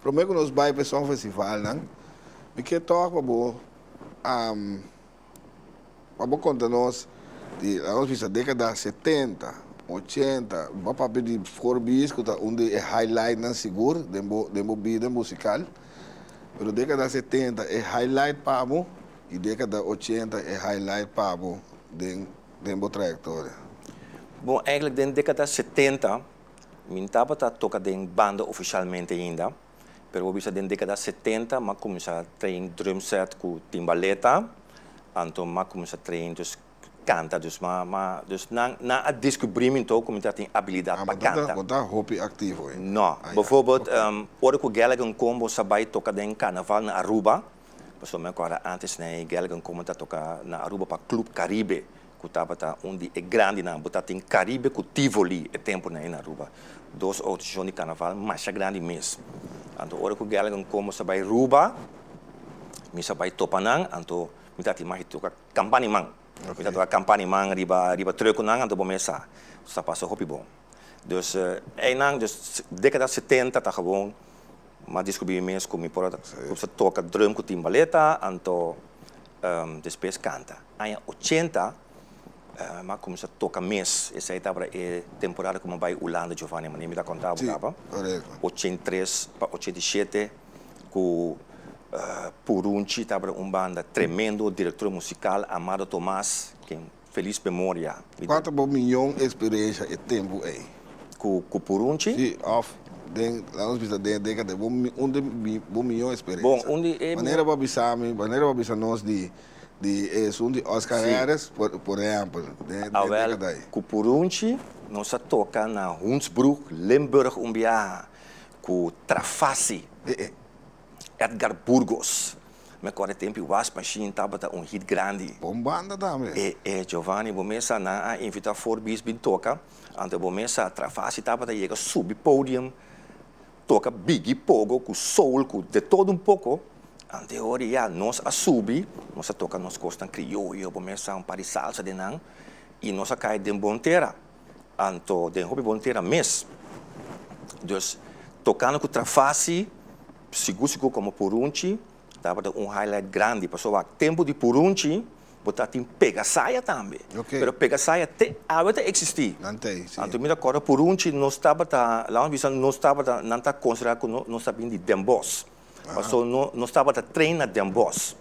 Prome cu nos bay pa e Song Festivalnan, mi kier tok pa bo Pa bo konta nos di, laga nos bisa, dékada 70. 80, bo papia di Four B's ku ta un di e highlightnan sigur den bo den bo bida musikal. Pero dékada 70 e highlight pa bo i dékada 80 e highlight pa bo den den bo trayektoria. Bon, eigenlijk den dékada 70 mi no tabata toka den banda ofishalmente ainda, pero bo bisa den dékada 70 m'a kuminsá train drumset ku timbaleta, anto m'a kuminsá train dus Canta dus ma ma dus nan nan a descubri mi anto cu mi ta tin abilidad pa canta. Bo ta hopi activo eh? No. Bijvoorbeeld ora cu Gallagher Combo sa bay toca den carnaval na Aruba, pasobra mi acorda antes nei Gallagher Combo ta toca na Aruba pa Club Caribe cu tabata un di e grandinan, bo ta tin Caribe cu Tivoli e temponan na Aruba, dos organisacion di carnaval masha grandi mes. Anto ora cu Gallagher Combo sa bay Ruba, mi sa bay topa nan, anto mi ta tin magi toca. Kampaniman. Mi ta toka kampaniman riba riba truckunan anto bo mes sa sa pasa hopi bon. Dus einan dus dekada 70 ta gewoon m'a diskubri mi mes ku mi por a kumsa toka drum ku timbaleta anto despues kanta. Aña 80 m'a kumsa toka mes esei tabata e temporada ku m'a bai Hulanda Giovanni manera mi ta konta bo kaba. 83 pa 87 ku Purunchi tabata un banda tremendo, director musical Amado Tomas, ken feliz memoria. Kua ta bo miyon experiencia e tempu ei? Ku Purunchi? Si, of den, laga nos bisa den e dekada, bo un di bo miyon experiencia. Bon, un di e. Manera bo a bisa mi, manera bo a bisa nos di di esun di Oscar Harris, por ehempel, den e dekada ei. Awel, ku Purunchi nos a toka na Hoensbroek, Limburg un biaha, ku Trafassi. Edgar Burgos. Mi acorda e tempo Was Machine tabata un hit grandi. Bon banda tambe. E e Giovanni bo mes sa nan a invita Four Bees bin toca, anto bo mes sa Trafassi tabata yega subi podium toca Biggie Pogo cu soul cu de todo un poco, anto e ora ya nos a subi nos a toca nos cosnan crioyo bo mes sa un par di salsa den nan y nos a cay den bon tera. Anto den hopi bon tera mes. Dus tocando cu Trafassi, sigur sigur como Purunchi, tabata un highlight grandi. Pasobra wak tempo di Purunchi bo ta tin Pegasaya tambe. Pero Pegasaya te awe ta existi. Nan ta ei, si. Anto mi ta corda Purunchi nos tabata, laat nos bisa nos tabata, nan ta considera cu nos ta bin di Den Bosch. Pasobra nos tabata train na Den Bosch.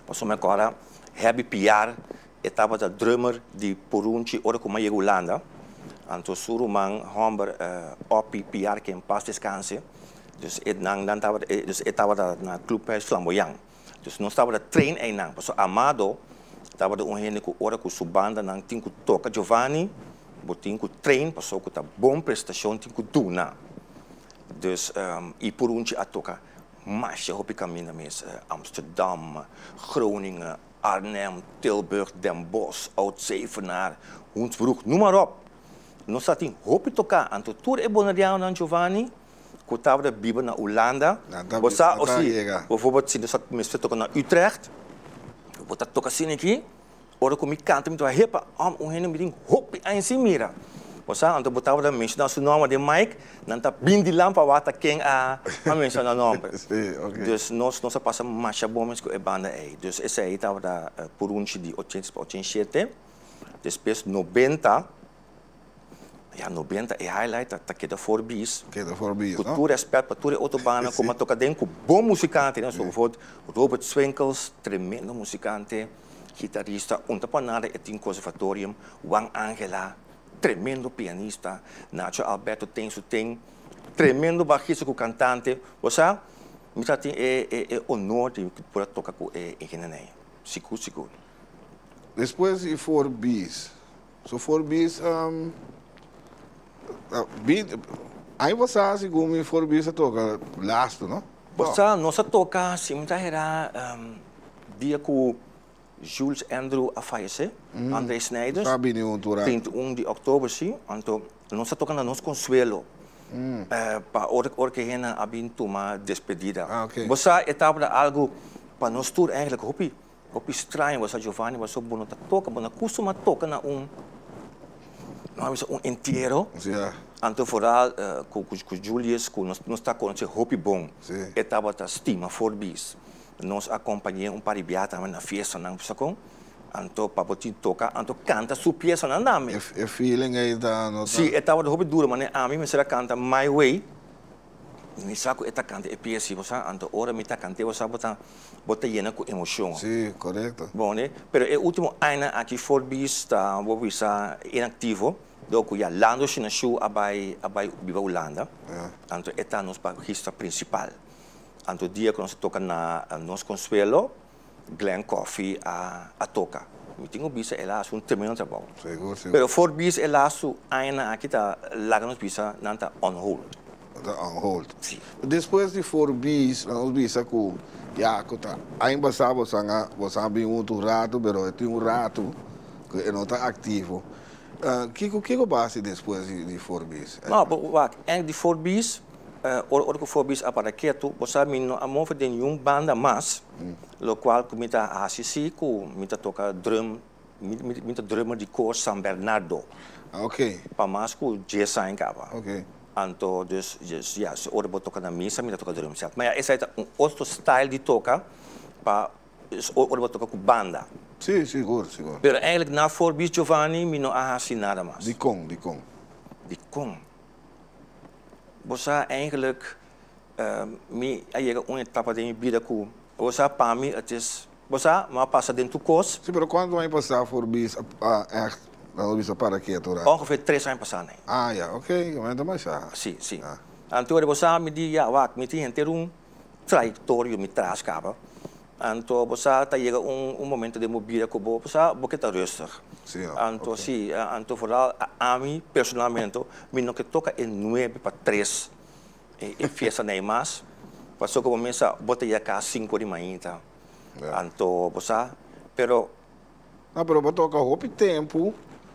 Pasobra mi a corda Herbie Piar E tabata drummer di Purunchi ora ku m'a yega Hulanda. Anto su ruman hòmber Oppie Piar ke en pas deskanse. Dus e nan nan tabata dus e tabata na Clubhuis Flamboyant. Dus nos tabata train einan pasobra Amado tabata un hende ku ora ku su bandanan tin ku toka Giovanni bo tin ku train pasobra ku ta bon prestashon tin ku duna. Dus i Purunchi a toka masha hopi kaminda mes Amsterdam, Groningen, Arnhem, Tilburg, Den Bosch, Oud-Zevenaar, Hoensbroek, noem maar op. Nos ta tin hopi toká, anto tur e bonerianonan, Giovanni, ku tabata biba na Hulanda, bo sa o si, bijvoorbeeld si nos ta mester toka na Utrecht, bo ta toka asina aki, ora ku mi kanta mi ta bai, hepa, om, un hende mi tin hopi aña sin mira. Bo sa, anto bo tabata menshoná su nòmber den mic, nan ta bin dilan pa wak ta ken a menshoná nòmber. Dus nos nos a pasa masha bon mes ku e banda ei. Dus esei tabata purunchi di ochenta pa 87. Despues 90, ya 90 e highlight ta keda Four B's. Keda Four B's, no? Ku tur rèspèt pa tur e otro banda ku a toka den ku bon musikante, so bijvoorbeeld Robert Swinkels, tremendo musikante, gitarista, un ta pa nada e tin conservatorium, Juan Angela, tremendo pianista, Nacho Alberto ten su ten, tremendo bajista ku kantante. Bo sa, mi ta tin e e e honor di por a toka ku e hendenan ei, sigur sigur. Despues di Four B's, so Four B's aña pasá segun mi Four B's a toka lastu no? Bo sa, nos a toka, si mi ta hera, dia ku Jules Andrew a fayesé, André Snijders, Sa bini un tur 31 di òktober sí, anto nos a toka na nos Consuelo pa ora ora ku e hendenan a bin tuma despedida. Bo sa e tabata algu pa nos tur eigenlijk hopi hopi straño, bo sa Giovanni bo sa bo no ta toka, bo no a kustuma toka na un nos a bisa un entiero, anto vooral ku ku Julius ku nos nos ta konosé hopi bon, e tabata stima Forbes. Nos a kompañ'é un par di bia tambe na fiestanan, bo sa kon? Anto pa bo tin toka, anto kanta su piesanan tambe. E feeling ei ta no ta. Si, e tabata hopi duro, mane ami mester a kanta My Way, mi sa ku e ta kanta e pies si, bo sa, anto ora mi ta kant'é bo sa bo ta bo ta yena ku emocion. Si, korekto. Bon ne, pero e ultimo añanan aki Fort Bees ta bo bisa inaktivo, dor ku ya Lando Shinashu a bai a bai biba Hulanda, anto e ta nos bajista principal. Anto dia ku nos a toka na Nos Consuelo, Glenn Coffee a a toka. Mi tin ku bisa el a hasi un tremendo trabou. Sigur, sigur. Pero for bis e lastu añanan aki ta laga nos bisa nan ta on hold. Nan ta on hold. Si. Despues di for bis nos bisa ku ya ku ta aña pasá bosan a bosan a bin huntu un ratu pero e tin un ratu ku e no ta aktivo. Kiko kiko bo a hasi despues di for bis? No, bo wak, èn di for bis Ora ora ku Forbis a para ketu, bo sa mi no a move den niun banda mas, lokual ku mi ta hasi si ku mi ta toka drum, mi mi ta drummer di koor San Bernardo. Ok. Pa mas ku dies aña kaba. Ok. Anto dus dus ya, si ora bo toka na misa mi ta toka drum set. Ma ya esei ta un otro style di toka pa ora bo toka ku banda. Si, sigur, sigur. Pero eigenlijk na Forbis Giovanni mi no a hasi nada mas. Dikon, dikon? Dikon? Bo sa eigenlijk mi a yega un etapa den mi bida ku bo sa pa mi het is bo sa mi a pasa den tur kos. Si pero kuantu aña pasá for bis a echt nan lo bisa para ketu ra? Ongeveer tres aña pasá nei. Ah ya ok men ta masha. Si si anto bo sa mi di ya wak mi tin henter un trayectorio mi tras kaba Anto bo sa ta yega un un momento den bo bida ku bo sa bo ke ta rustig. Sí, no. Anto Ok. sí, anto vooral ami personalmente mi no ke toka e nuebe pa tres e e fiesta nei mas, pasobra ku bo mesa bo ta yega kas sinku di mainta. Ja. Anto bo sa, pero. No, pero bo toka hopi tempu,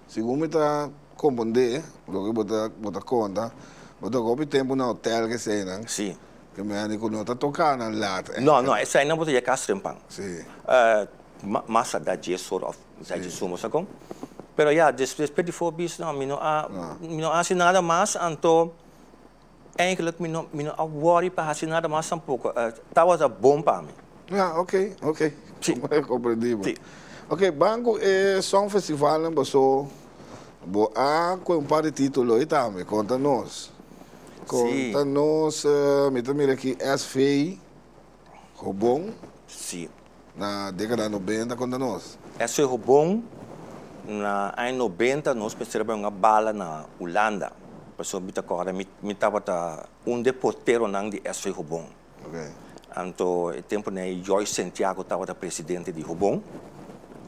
segun mi ta komprondé loke bo ta bo ta konta, bo toka hopi tempu na hotel keseinan. Sí. Ke mende ku no ta toká nan lat. No, no, eseinan bo ta yega kas trempan. Sí. Mas a da dies ora òf da dies un, bo sa kon? Pero ya, despues di for bis no, mi no a, mi no a hasi nada mas, anto eigenlijk mi no, mi no a wòri pa hasi nada mas tampoko. Tabata bon pa mi. Ya, ok, ok. Sí. Komprendí bo. Sí. Ok, ban ku e songfestivalnan boso bo a kohe un par di título ei tambe, konta nos. Konta nos, mi ta mira aki SV Hobon. Sí. Na dekada nobenta, konta nos. SV Hobon, na aña nobenta nos mester a bai un bala na Hulanda. Pasobra mi ta kòrda mi tabata un de porteronan di SV Hobon. Anto e tempunan ei Joyce Santiago tabata presidente di Hobon.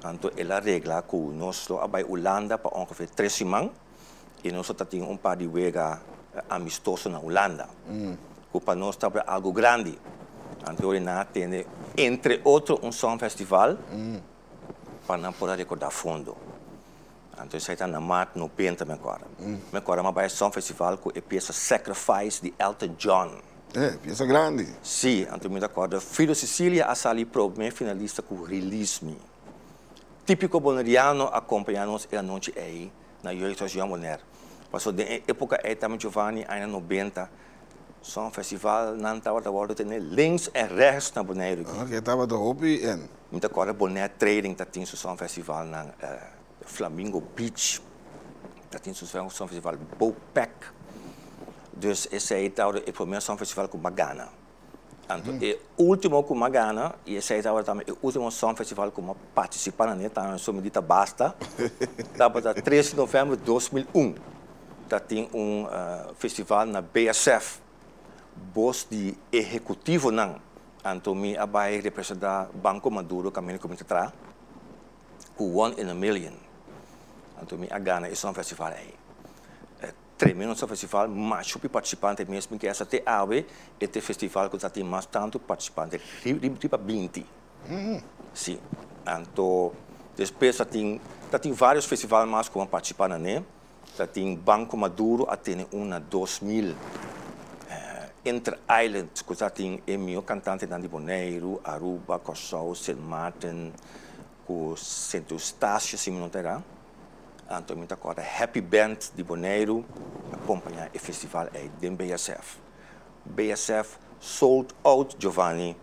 Anto el a regla ku nos lo a bai Hulanda pa ongeveer tres siman. I nos ta tin un par di wega amistoso na Hulanda, ku pa nos tabata algu grandi. Anto ora nan a tene entre otro un songfestival pa nan por a rekordá fondo. Anto esei ta na maart nobenta mi akòrda. Mi akòrda mi a bai e songfestival ku e piesa Sacrifice di Elton John. E piesa grandi. Sí, anto mi ta kòrda Frido Sicilia a sali promé finalista ku Release Me. Típiko boneriano a kompañá nos e anochi ei na Jeugdhuis Jong Bonaire. Pasobra den e époka ei tambe Giovanni, aña nobenta, son festival nan tabata wòrdu tene links en rechts na Boneiru. Oke, tabata hopi en. Mi ta kòrda Bonaire Trading ta tin su son festival nan Flamingo Beach ta tin su son festival Bopec. Dus esei tabata e promé son festival ku mi a gana. Anto e ultimo ku mi a gana, i esei tabata tambe e ultimo Song Festival ku mi a partisipá na ne, tambe so mi di ta basta, tabata tres di novèmber 2001. Ta tin un festival na BSF, bos di ehekutivonan. Anto mi a bai representá Banko Maduro kaminda ku mi ta traha, ku One in a Million. Anto mi a gana e Song Festival ei. Tremendo sa festival, masha hopi participante mes, mi kesa te awe e ta e festival cu ta tin mas tanto participante, riba 20. Si, anto despues ta tin, ta tin varios festival mas cu a participa na ne, ta tin Banco Maduro a tene un na 2000, Inter Island cu ta tin e miho cantantenan di Boneiru, Aruba, Corsou, Sint Maarten cu Sint Eustatius si mi no ta era. Anto mi ta kòrda Happy Band di Boneiru a kompañá e festival ei den BSF. BSF sold out Giovanni.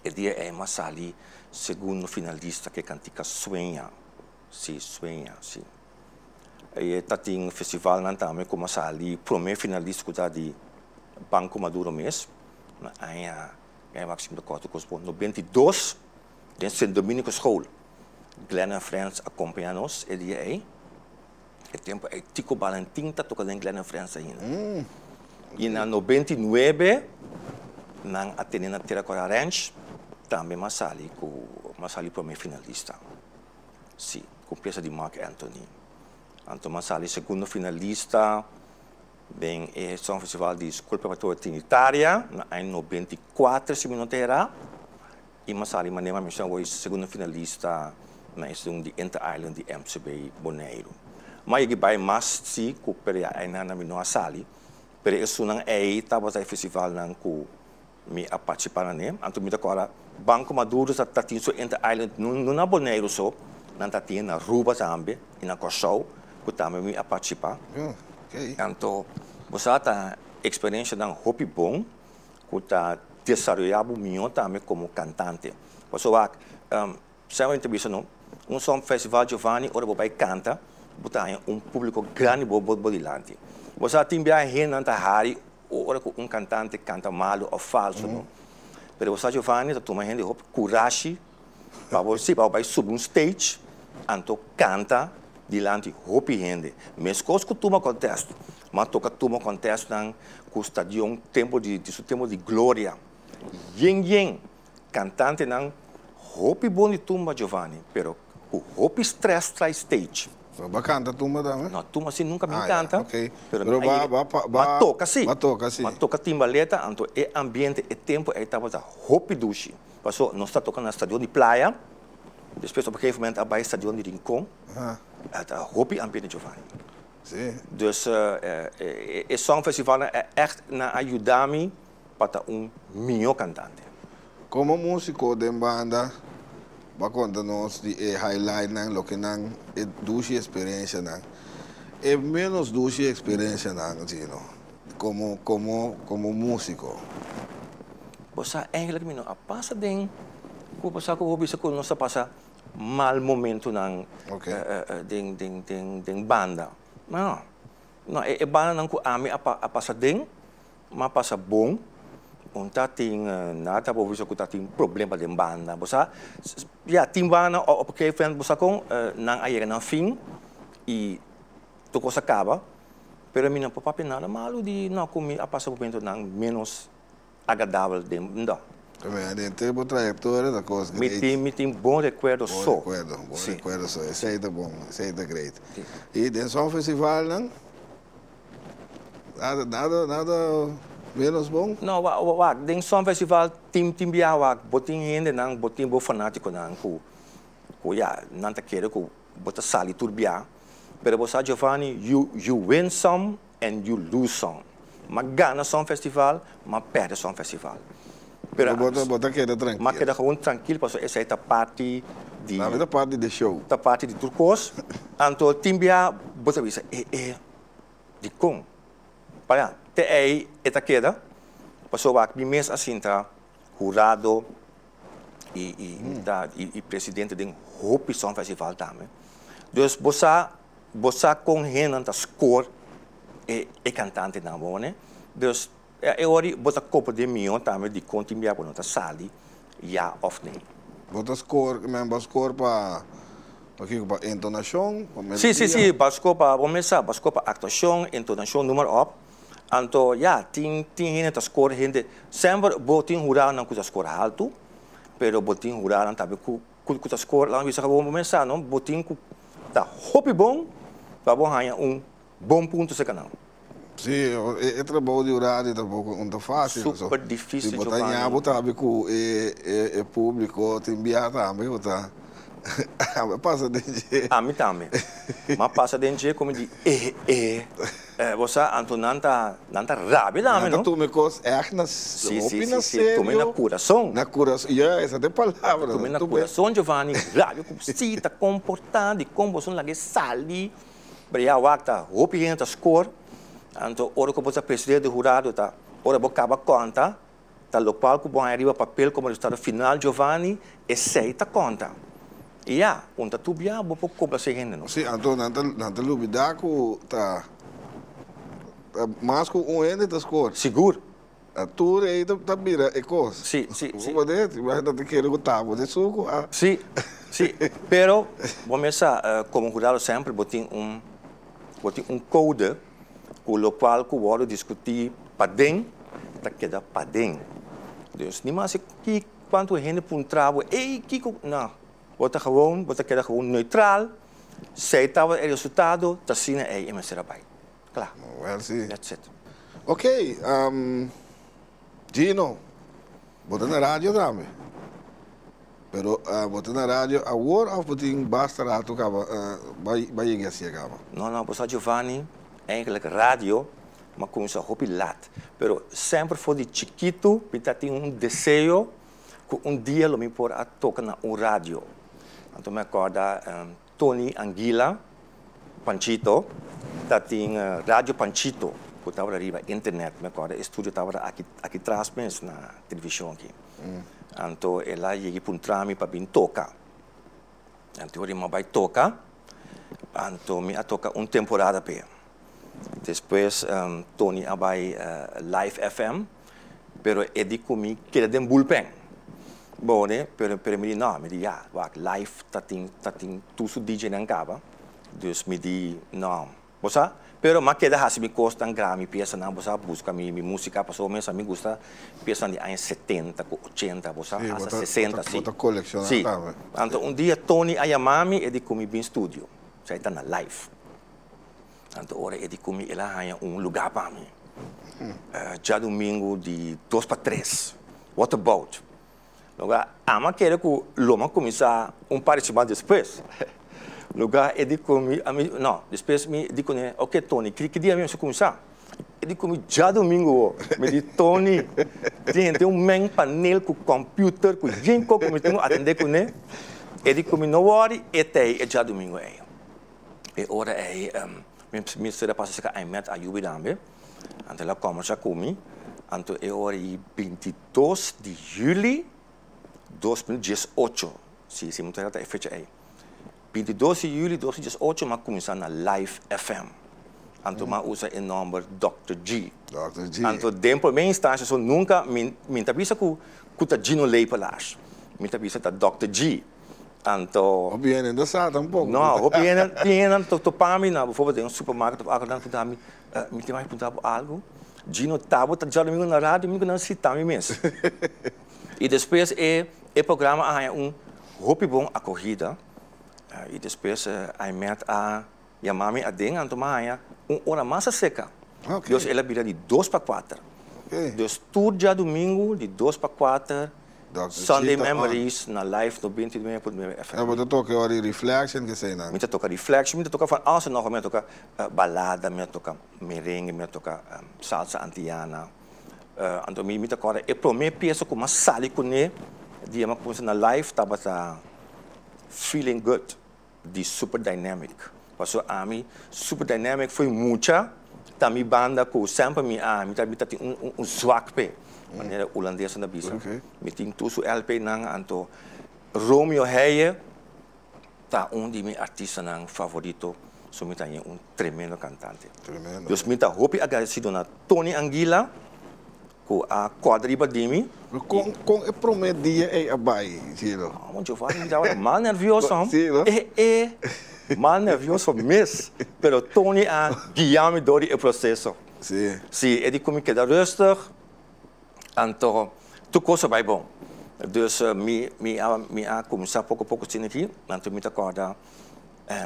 E dia ei m'a sali segundo finalista ku e kantika Sueña. Si, Sueña, si. E ta tin festivalnan tambe ku mi a sali promé finalista ku ta di Banco Maduro mes na aña, aña wak si mi ta kòrda kos bon, 92 den Sint Dominico School. Glenn and Friends a kompañá nos e dia ei. E tempu ei Tico Balentin ta toka den Glenn and Friends ainda. I na 99 nan a tene na Tera Kora Ranch, tambe mi a sali ku, mi a sali promé finalista. Sí, ku piesa di Marc Anthony. Anto mi a sali segundo finalista den e Songfestival di Skol Preparatorio Trinitaria na aña 94, si mi no ta erá. I mi a sali manera mi menshona awor segundo finalista na esun di Inter Island di MCB Boneiru. Mi a yega bai mas sí ku pero ya einan mi no a sali, pero esunnan ei tabata e festivalnan ku mi a partisipá na ne. Anto mi ta kòrda Banco Maduro ta ta tin su Inter Island no no na Boneiru so, nan ta tin na Aruba tambe i na Kòrsou ku tambe mi a partisipá. Anto bo sa ta eksperenshanan hopi bon ku ta desaroyá bo mihó tambe komo kantante. Pasobra wak, semper mi ta bisa no, un song festival Giovanni ora bo bai kanta bo ta haña un públiko grandi bo bo dilanti. Bo sa tin biaha hendenan ta hari ora ku un kantante kanta malu òf falso no. Pero bo sa Giovanni ta tuma hende hopi kurashi pa bo si pa bo bai subi un stage anto kanta dilanti hopi hende. Meskos ku tuma contest. M'a toka tuma contestnan ku stadion tempo di su tempo di gloria. Yen yen kantantenan hopi bon di tumba Giovanni pero ku hopi stress trai stage. Pero bo a kanta tumba tambe? No, tumba si nunka mi Ah, ya, kanta. ok. Pero Pero mi ba, a ba, pa, m'a ba, toka si. ba toka si. M'a toka timbaleta, anto e ambiente, e tempo ei tabata hopi dushi. Paso nos ta toka na stadion di Playa, despues op een gegeven moment a bai stadion di Rincon. Aha. Ta hopi ambiente Giovanni. Si. Dus e songfestivalnan e echt nan a yuda mi pa ta un mihó kantante. Komo músiko den banda, bo a konta nos di e highlightnan, loke nan e dushi eksperensianan. E ménos dushi eksperensianan, Gino, komo komo komo músiko. Bo sa eigenlijk mi no a pasa den ku bo sa ku bo bisa ku nos a pasa mal momentunan den den den den banda. No, no e e bandanan ku ami a a pasa den, m'a pasa bon, un ta tin nada bo bisa ku ta tin problema den banda. Bo sa, ya tin banda op een gegeven moment bo sa kon nan a yega nan fin i tur kos a kaba, pero mi no por papia nada malu di no ku mi a pasa momentunan ménos agradabel den no. Tambe den tur bo trayectoria ta cos Mi great. tin mi tin bon recuerdo Bon so. recuerdo, bon Si. recuerdo so. Esey ta bon, esey ta great. Si. Y den son festivalnan nada nada nada menos bon? No, wa wak den son festival tin tin biaha wak bo tin hendenan, bo tin bo fanaticonan cu cu ya nan ta kere cu bo ta sali tur biaha, pero bo sa Giovanni you you win some and you lose some. M'a gana son festival, m'a perde son festival. Pero bo ta bo ta keda trankil. M'a keda gewoon trankil pasobra esei ta parti di. Tambe ta parti di show. Ta parti di tur kos. Anto tin bia bo ta bisa e e dikon? Paya te ei e ta keda pasobra mi mes a sinta hurado i i ta i presidente den hopi son festival tambe. Dus bo sa Bo sa kon hendenan ta score e e kantantenan bo ne? Dus e ora di bo ta kopa den mion tambe di kon tin bia bo no ta sali ya of nee. Bo ta score, men bo score pa pa kiko? Pa entonashon, pa Si, si, melodia? si, bo score pa bo mes sa, bo score pa aktuashon, entonashon, noem maar op. Anto ya, tin tin hende ta score hende, semper bo tin huradonan ku ta score haltu, pero bo tin huradonan tambe ku Ku ku ta score laga bisa bo mesa no bo tin ku ta hopi bon pa bo haña un bon punto serka nan. Sí, e trabou di radio tampoco un ta fácil. Super difícil Si bo ta ña bo ta habi ku e e público tin bia tambe ku ta a pasa den dje. Ami tambe. M'a pasa den dje komo di e e. Bo sa anto nan ta nan ta rabia tambe no. Nan ta tuma e kos ègt na hopi na serio. Tuma na kurason. Na kurason, ya esa ta e palabra. Tuma na kurason Giovanni, rabia ku si ta komportá dikon boso no laga e sali. Pero ya wak ta hopi hende ta skor, anto ora ku bo ta presidente di hurado ta ora bo kaba konta. Ta lokual ku bo haña riba papel komo resultado final, Giovanni, esei ta konta. I ya, un ta tur bia bo por komplasé hende, no? Sí, anto nan ta nan ta lubidá ku ta ta mas ku un hende ta skor. Sigur. Ta tur ei ta ta bira e kos. Sí, sí, sí. Bo por nan ta kere ku ta bo den suku a. Sí, sí. Pero bo mes sa, komo hurado semper bo tin un bo tin un kode ku lokual ku wòrdu diskutí paden ta keda paden. Dus ni mas ki kuantu hende puntra bo, ey kiko, no, bo ta gewoon, bo ta keda gewoon neutral, si tabata e resultado ta asina ey e mester a bai. Kla. Well si. That's it. Ok, Gino, bo ta na radio tambe? Pero bo ta na radio awor of bo tin basta rato caba bo a yega hacia caba? No, no, bo sa Giovanni, eigenlijk radio m'a cuminsa hopi lat, pero semper for di chikitu mi ta tin un deseo cu un dia lo mi por a toca na un radio. Anto mi a corda Tony Anguila, Panchito, ta tin Radio Panchito cu tabata riba internet, mi a corda e studio tabata aki aki tras mes na television aki. Anto el a yega puntra mi pa bin toca. Anto ora mi a bay toca, anto mi a toca un temporada p'e. Despues Tony a bay Live FM, pero e di cu mi keda den bullpen. Bo ne, pero pero mi di no, mi di ya, wak Live ta tin ta tin tur su DJ-nan caba, dus mi di no. Bo sa? Pero m'a keda hasi mi kosnan, graba mi piesanan, bo sa, buska mi mi músika, pasobra mi sa mi gusta piesanan di aña setenta ku ochenta, bo sa, Sí, bo hasta ta, bo sesenta, ta, si. bo ta kolekshoná Sí. tambe. Anto un dia Tony a yama mi, e di ku mi bin studio, sa e ta na live. Anto ora e di ku mi el a haña un lugá pa mi, djadumingu di dos pa tres, what about? Lugar ama kere ku lo mi a kuminsá un par di siman despues. Lugar e di ku mi, ami, no, despues mi di kuné, oke Tony, ki ki dia mi mester kuminsá? E di ku mi djadumingu bo. Mi di, Tony, tin hende un men panel ku kòmpiuter ku yen kos ku mi tin ku atendé kuné. E di ku mi, no wòri, e ta ei e djadumingu ei. E ora ei mi mester a pasa serka Aimet Ayubi tambe, anto el a kòmbersá ku mi, anto e ora ei 22 di juli 2018, si, si mi ta e fecha ei, 22 di juli 2018 mi a kuminsá na Live FM, anto mi a usa e nòmber Dòkter G. Dòkter G. Anto den promé instansha so nunka mi mi ta bisa ku ku ta Gino Lepelaar, mi ta bisa ta Dòkter G. Anto. Hopi hende no sa tampoko. No, hopi hende, tin hende ta topa mi na bijvoorbeeld den un supermarket of algo, nan ta puntra mi, Mi tin mai puntra bo algo? Gino, ta bo ta djadomingo na radio? Mi ku nan si, ta mi mes. I despues e e programa a haña un hopi bon akohida i despues Aimet a yama mi aden anto mi a haña un ora mas aserka. Dus el a bira di dos pa kuater. Dus tur djadumingu di dos pa kuater Sunday Memories na live 99.9 FM. Bo ta toka e ora di Reflection keseinan? Mi ta toka Reflection, mi ta toka van alles en nog wat. Mi a toka balada, mi a toka merengue, mi a toka salsa antiana. Anto mi mi ta kòrda e promé piesa ku mi a sali kuné dia mi a kuminsá na live tabata Feeling Good di Super Dynamic. Pasobra ami Super Dynamic foi mucha ta mi banda ku semper mi a mi ta mi ta tin un un zwak p'e manera hulandesnan ta bisa. Mi tin tur su LPnan anto Romeo Heije Ta un di mi artistanan favorito, so mi ta haña un tremendo cantante. Tremendo. Dus mi ta hopi agradecido na Tony Anguila cu a corda riba di mi. Pero con con e prome dia ey a bay, Gino? No, Giovanni, mi tabata mal nervioso, hom. Sí, no? E, e, mal nervioso mes. Pero Tony a guia mi door di e proceso. Sí. Sí, e di cu mi keda rustig. Anto tur kos a bai bon. Dus mi mi a mi a kuminsá poko poko asina aki, anto mi ta kòrda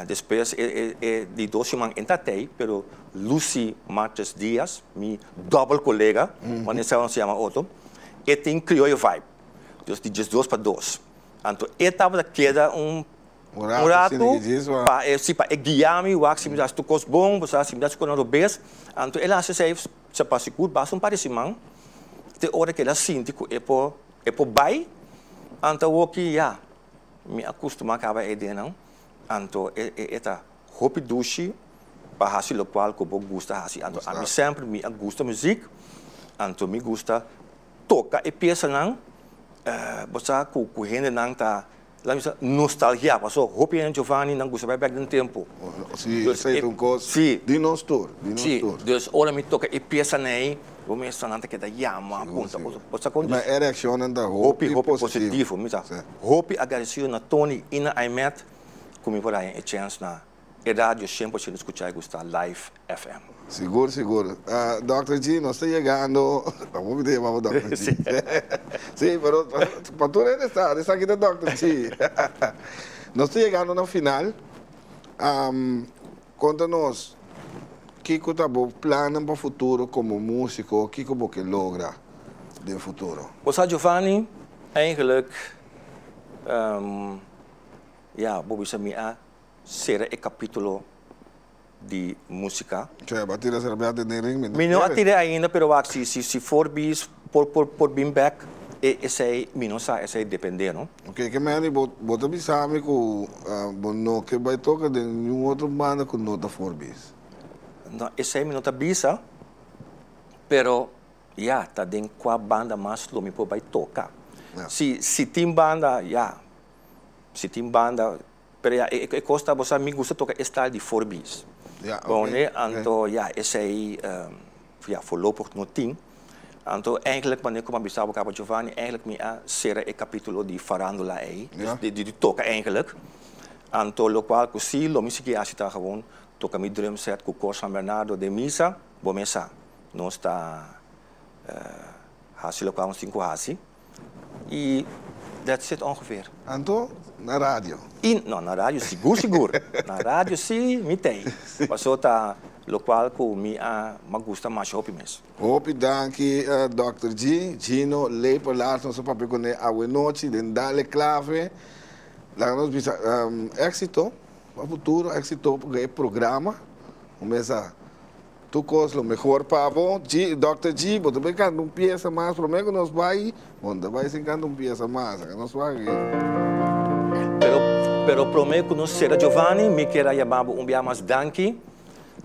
despues e e e di dos siman e ta tei, pero Lucy Martes Diaz, mi dòbel kolega, wanneer esei nos yama otro, e tin Krioyo Vibe, dus di diesdos pa dos. Anto e tabata keda un Un un rato ratu asina pa e si pa e guia mi wak si mi ta hasi tur kos bon, bo sa si mi ta hasi kosnan robes, anto el a hasi esei Sa pa sigur basta un par di siman te ora ku el a sinti ku e por e por bai, anto awor ki ya mi a kustumá kaba e ideanan, anto e e e ta hopi dushi pa hasi lokual ku bo gusta hasi. Anto ami semper mi a gusta muzik, anto mi gusta. toka e piesanan, bo sa ku ku hendenan ta laat mi bisa nostalgia paso hopi hende Giovanni nan gusta bai bek den tempu. Si, Dus esei e ta un kos si. di nos tur, di nos Si, tur. dus ora mi toka e piesanan ei bo mester nan ta keda yama, Sigur, punta sigur. bo sa kon Ma dus e reakshonnan ta hopi hopi hopi positivo. positivo. Mi ta Si. hopi agradesido na Tony i na Aimet ku mi por haña e chèns na E radio 100% skuchá i gustá Live FM. Sigur sigur. Dòkter G nos ta yegando, tampoco mi ta yama bo Dòkter G. Si, pero pa tur hende sa, esaki ta Dòkter G. Nos ta yegando na final. Konta nos kiko ta bo plannan pa futuro komo músiko, kiko bo ke logra den futuro? Bo sa Giovanni, eigenlijk ya bo bisa mi a Sera e capítulo di música. Che, bo a tira serbiante den ring? Mi no Mi no a kere. tira ainda, pero wak, si, si, si Forbes por, por, por bin bek, e, esei mi no sa, esei depende, no? Oké, ke meni bo, bo ta bisa mi ku bo no ke bai toka den niun otro banda ku no ta Forbes? No, esei mi no ta bisa, pero ya, ta den kua banda mas lo mi por bai toka. Si, si tin banda, ya, si tin banda, Pero ya, e e cos ta, bo sa mi gusta toca e style di Forbes. Ja, Bon, oké, ne? oké. Anto, ya, esey, ya, voorlopig no tin. Anto, eigenlijk, wanneer cu mi a bisa bo caba, Giovanni, eigenlijk mi a cera e capitulo di farandula ey, dus di di toca eigenlijk. Anto, locual cu si lo mi sigui haci ta gewoon toca mi drum set cu Cor San Bernardo den misa, bo mes sa, nos ta haci locual nos tin cu haci. Y that's it ongeveer. Anto na radio? Y no, na radio sigur sigur. Na radio si mi t'ey. Paso ta locual cu mi a ma gusta masha hopi mes. Hopi danki Dòkter G. Gino Lepelaars nos a papia kuné awenochi den Dale Clave. Laga nos bisa éxito pa futuro, éxito pa e programa. Un mesa Tur kos lo mehor pa bo. G, Dòkter G, bo ta bai kanta un piesa mas promé ku nos bai? Bo no ta bai sin kanta un piesa mas. Aka nos wak aki. Pero, pero promé ku nos sera Giovanni, mi kier a yama bo un bia mas danki.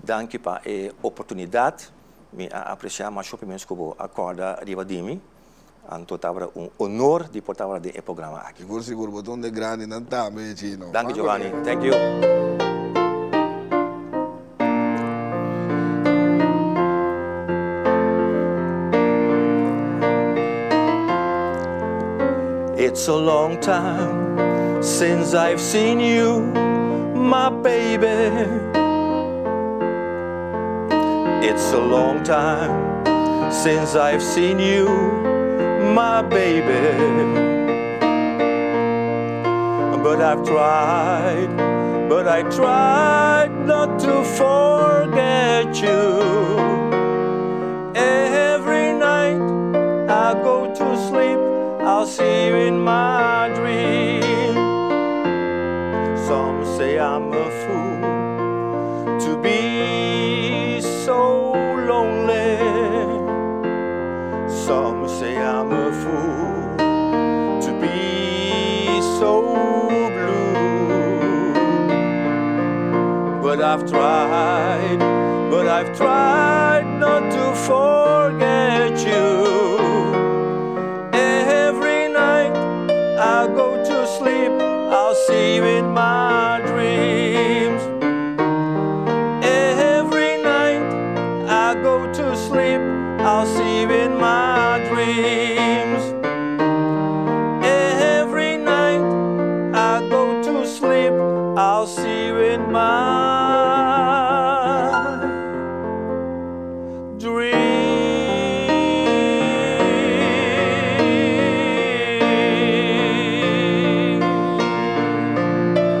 Danki pa e oportunidat. Mi a apresiá masha hopi mes ku bo a kòrda riba di mi. Anto tabata un honor di por tabata den e programa aki. Sigur sigur bo ta un de grandinan tambe Chino. Danki Giovanni, thank you. It's a long time since I've seen you, my baby. It's a long time since I've seen you, my baby. But I've tried, but I tried not to forget you. Every night I go to sleep, I'll see you in my dream. Some say I'm a fool to be so lonely. Some say I'm a fool to be so blue. But I've tried, but I've tried not to forget you. Every night I go to sleep, I'll see you in my dreams. Every night I go to sleep, I'll see you in my dreams. Every night I go to sleep, I'll see you in my dreams.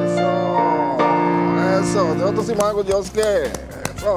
Eso, eso. Otro siman ku Dios ke. Eso.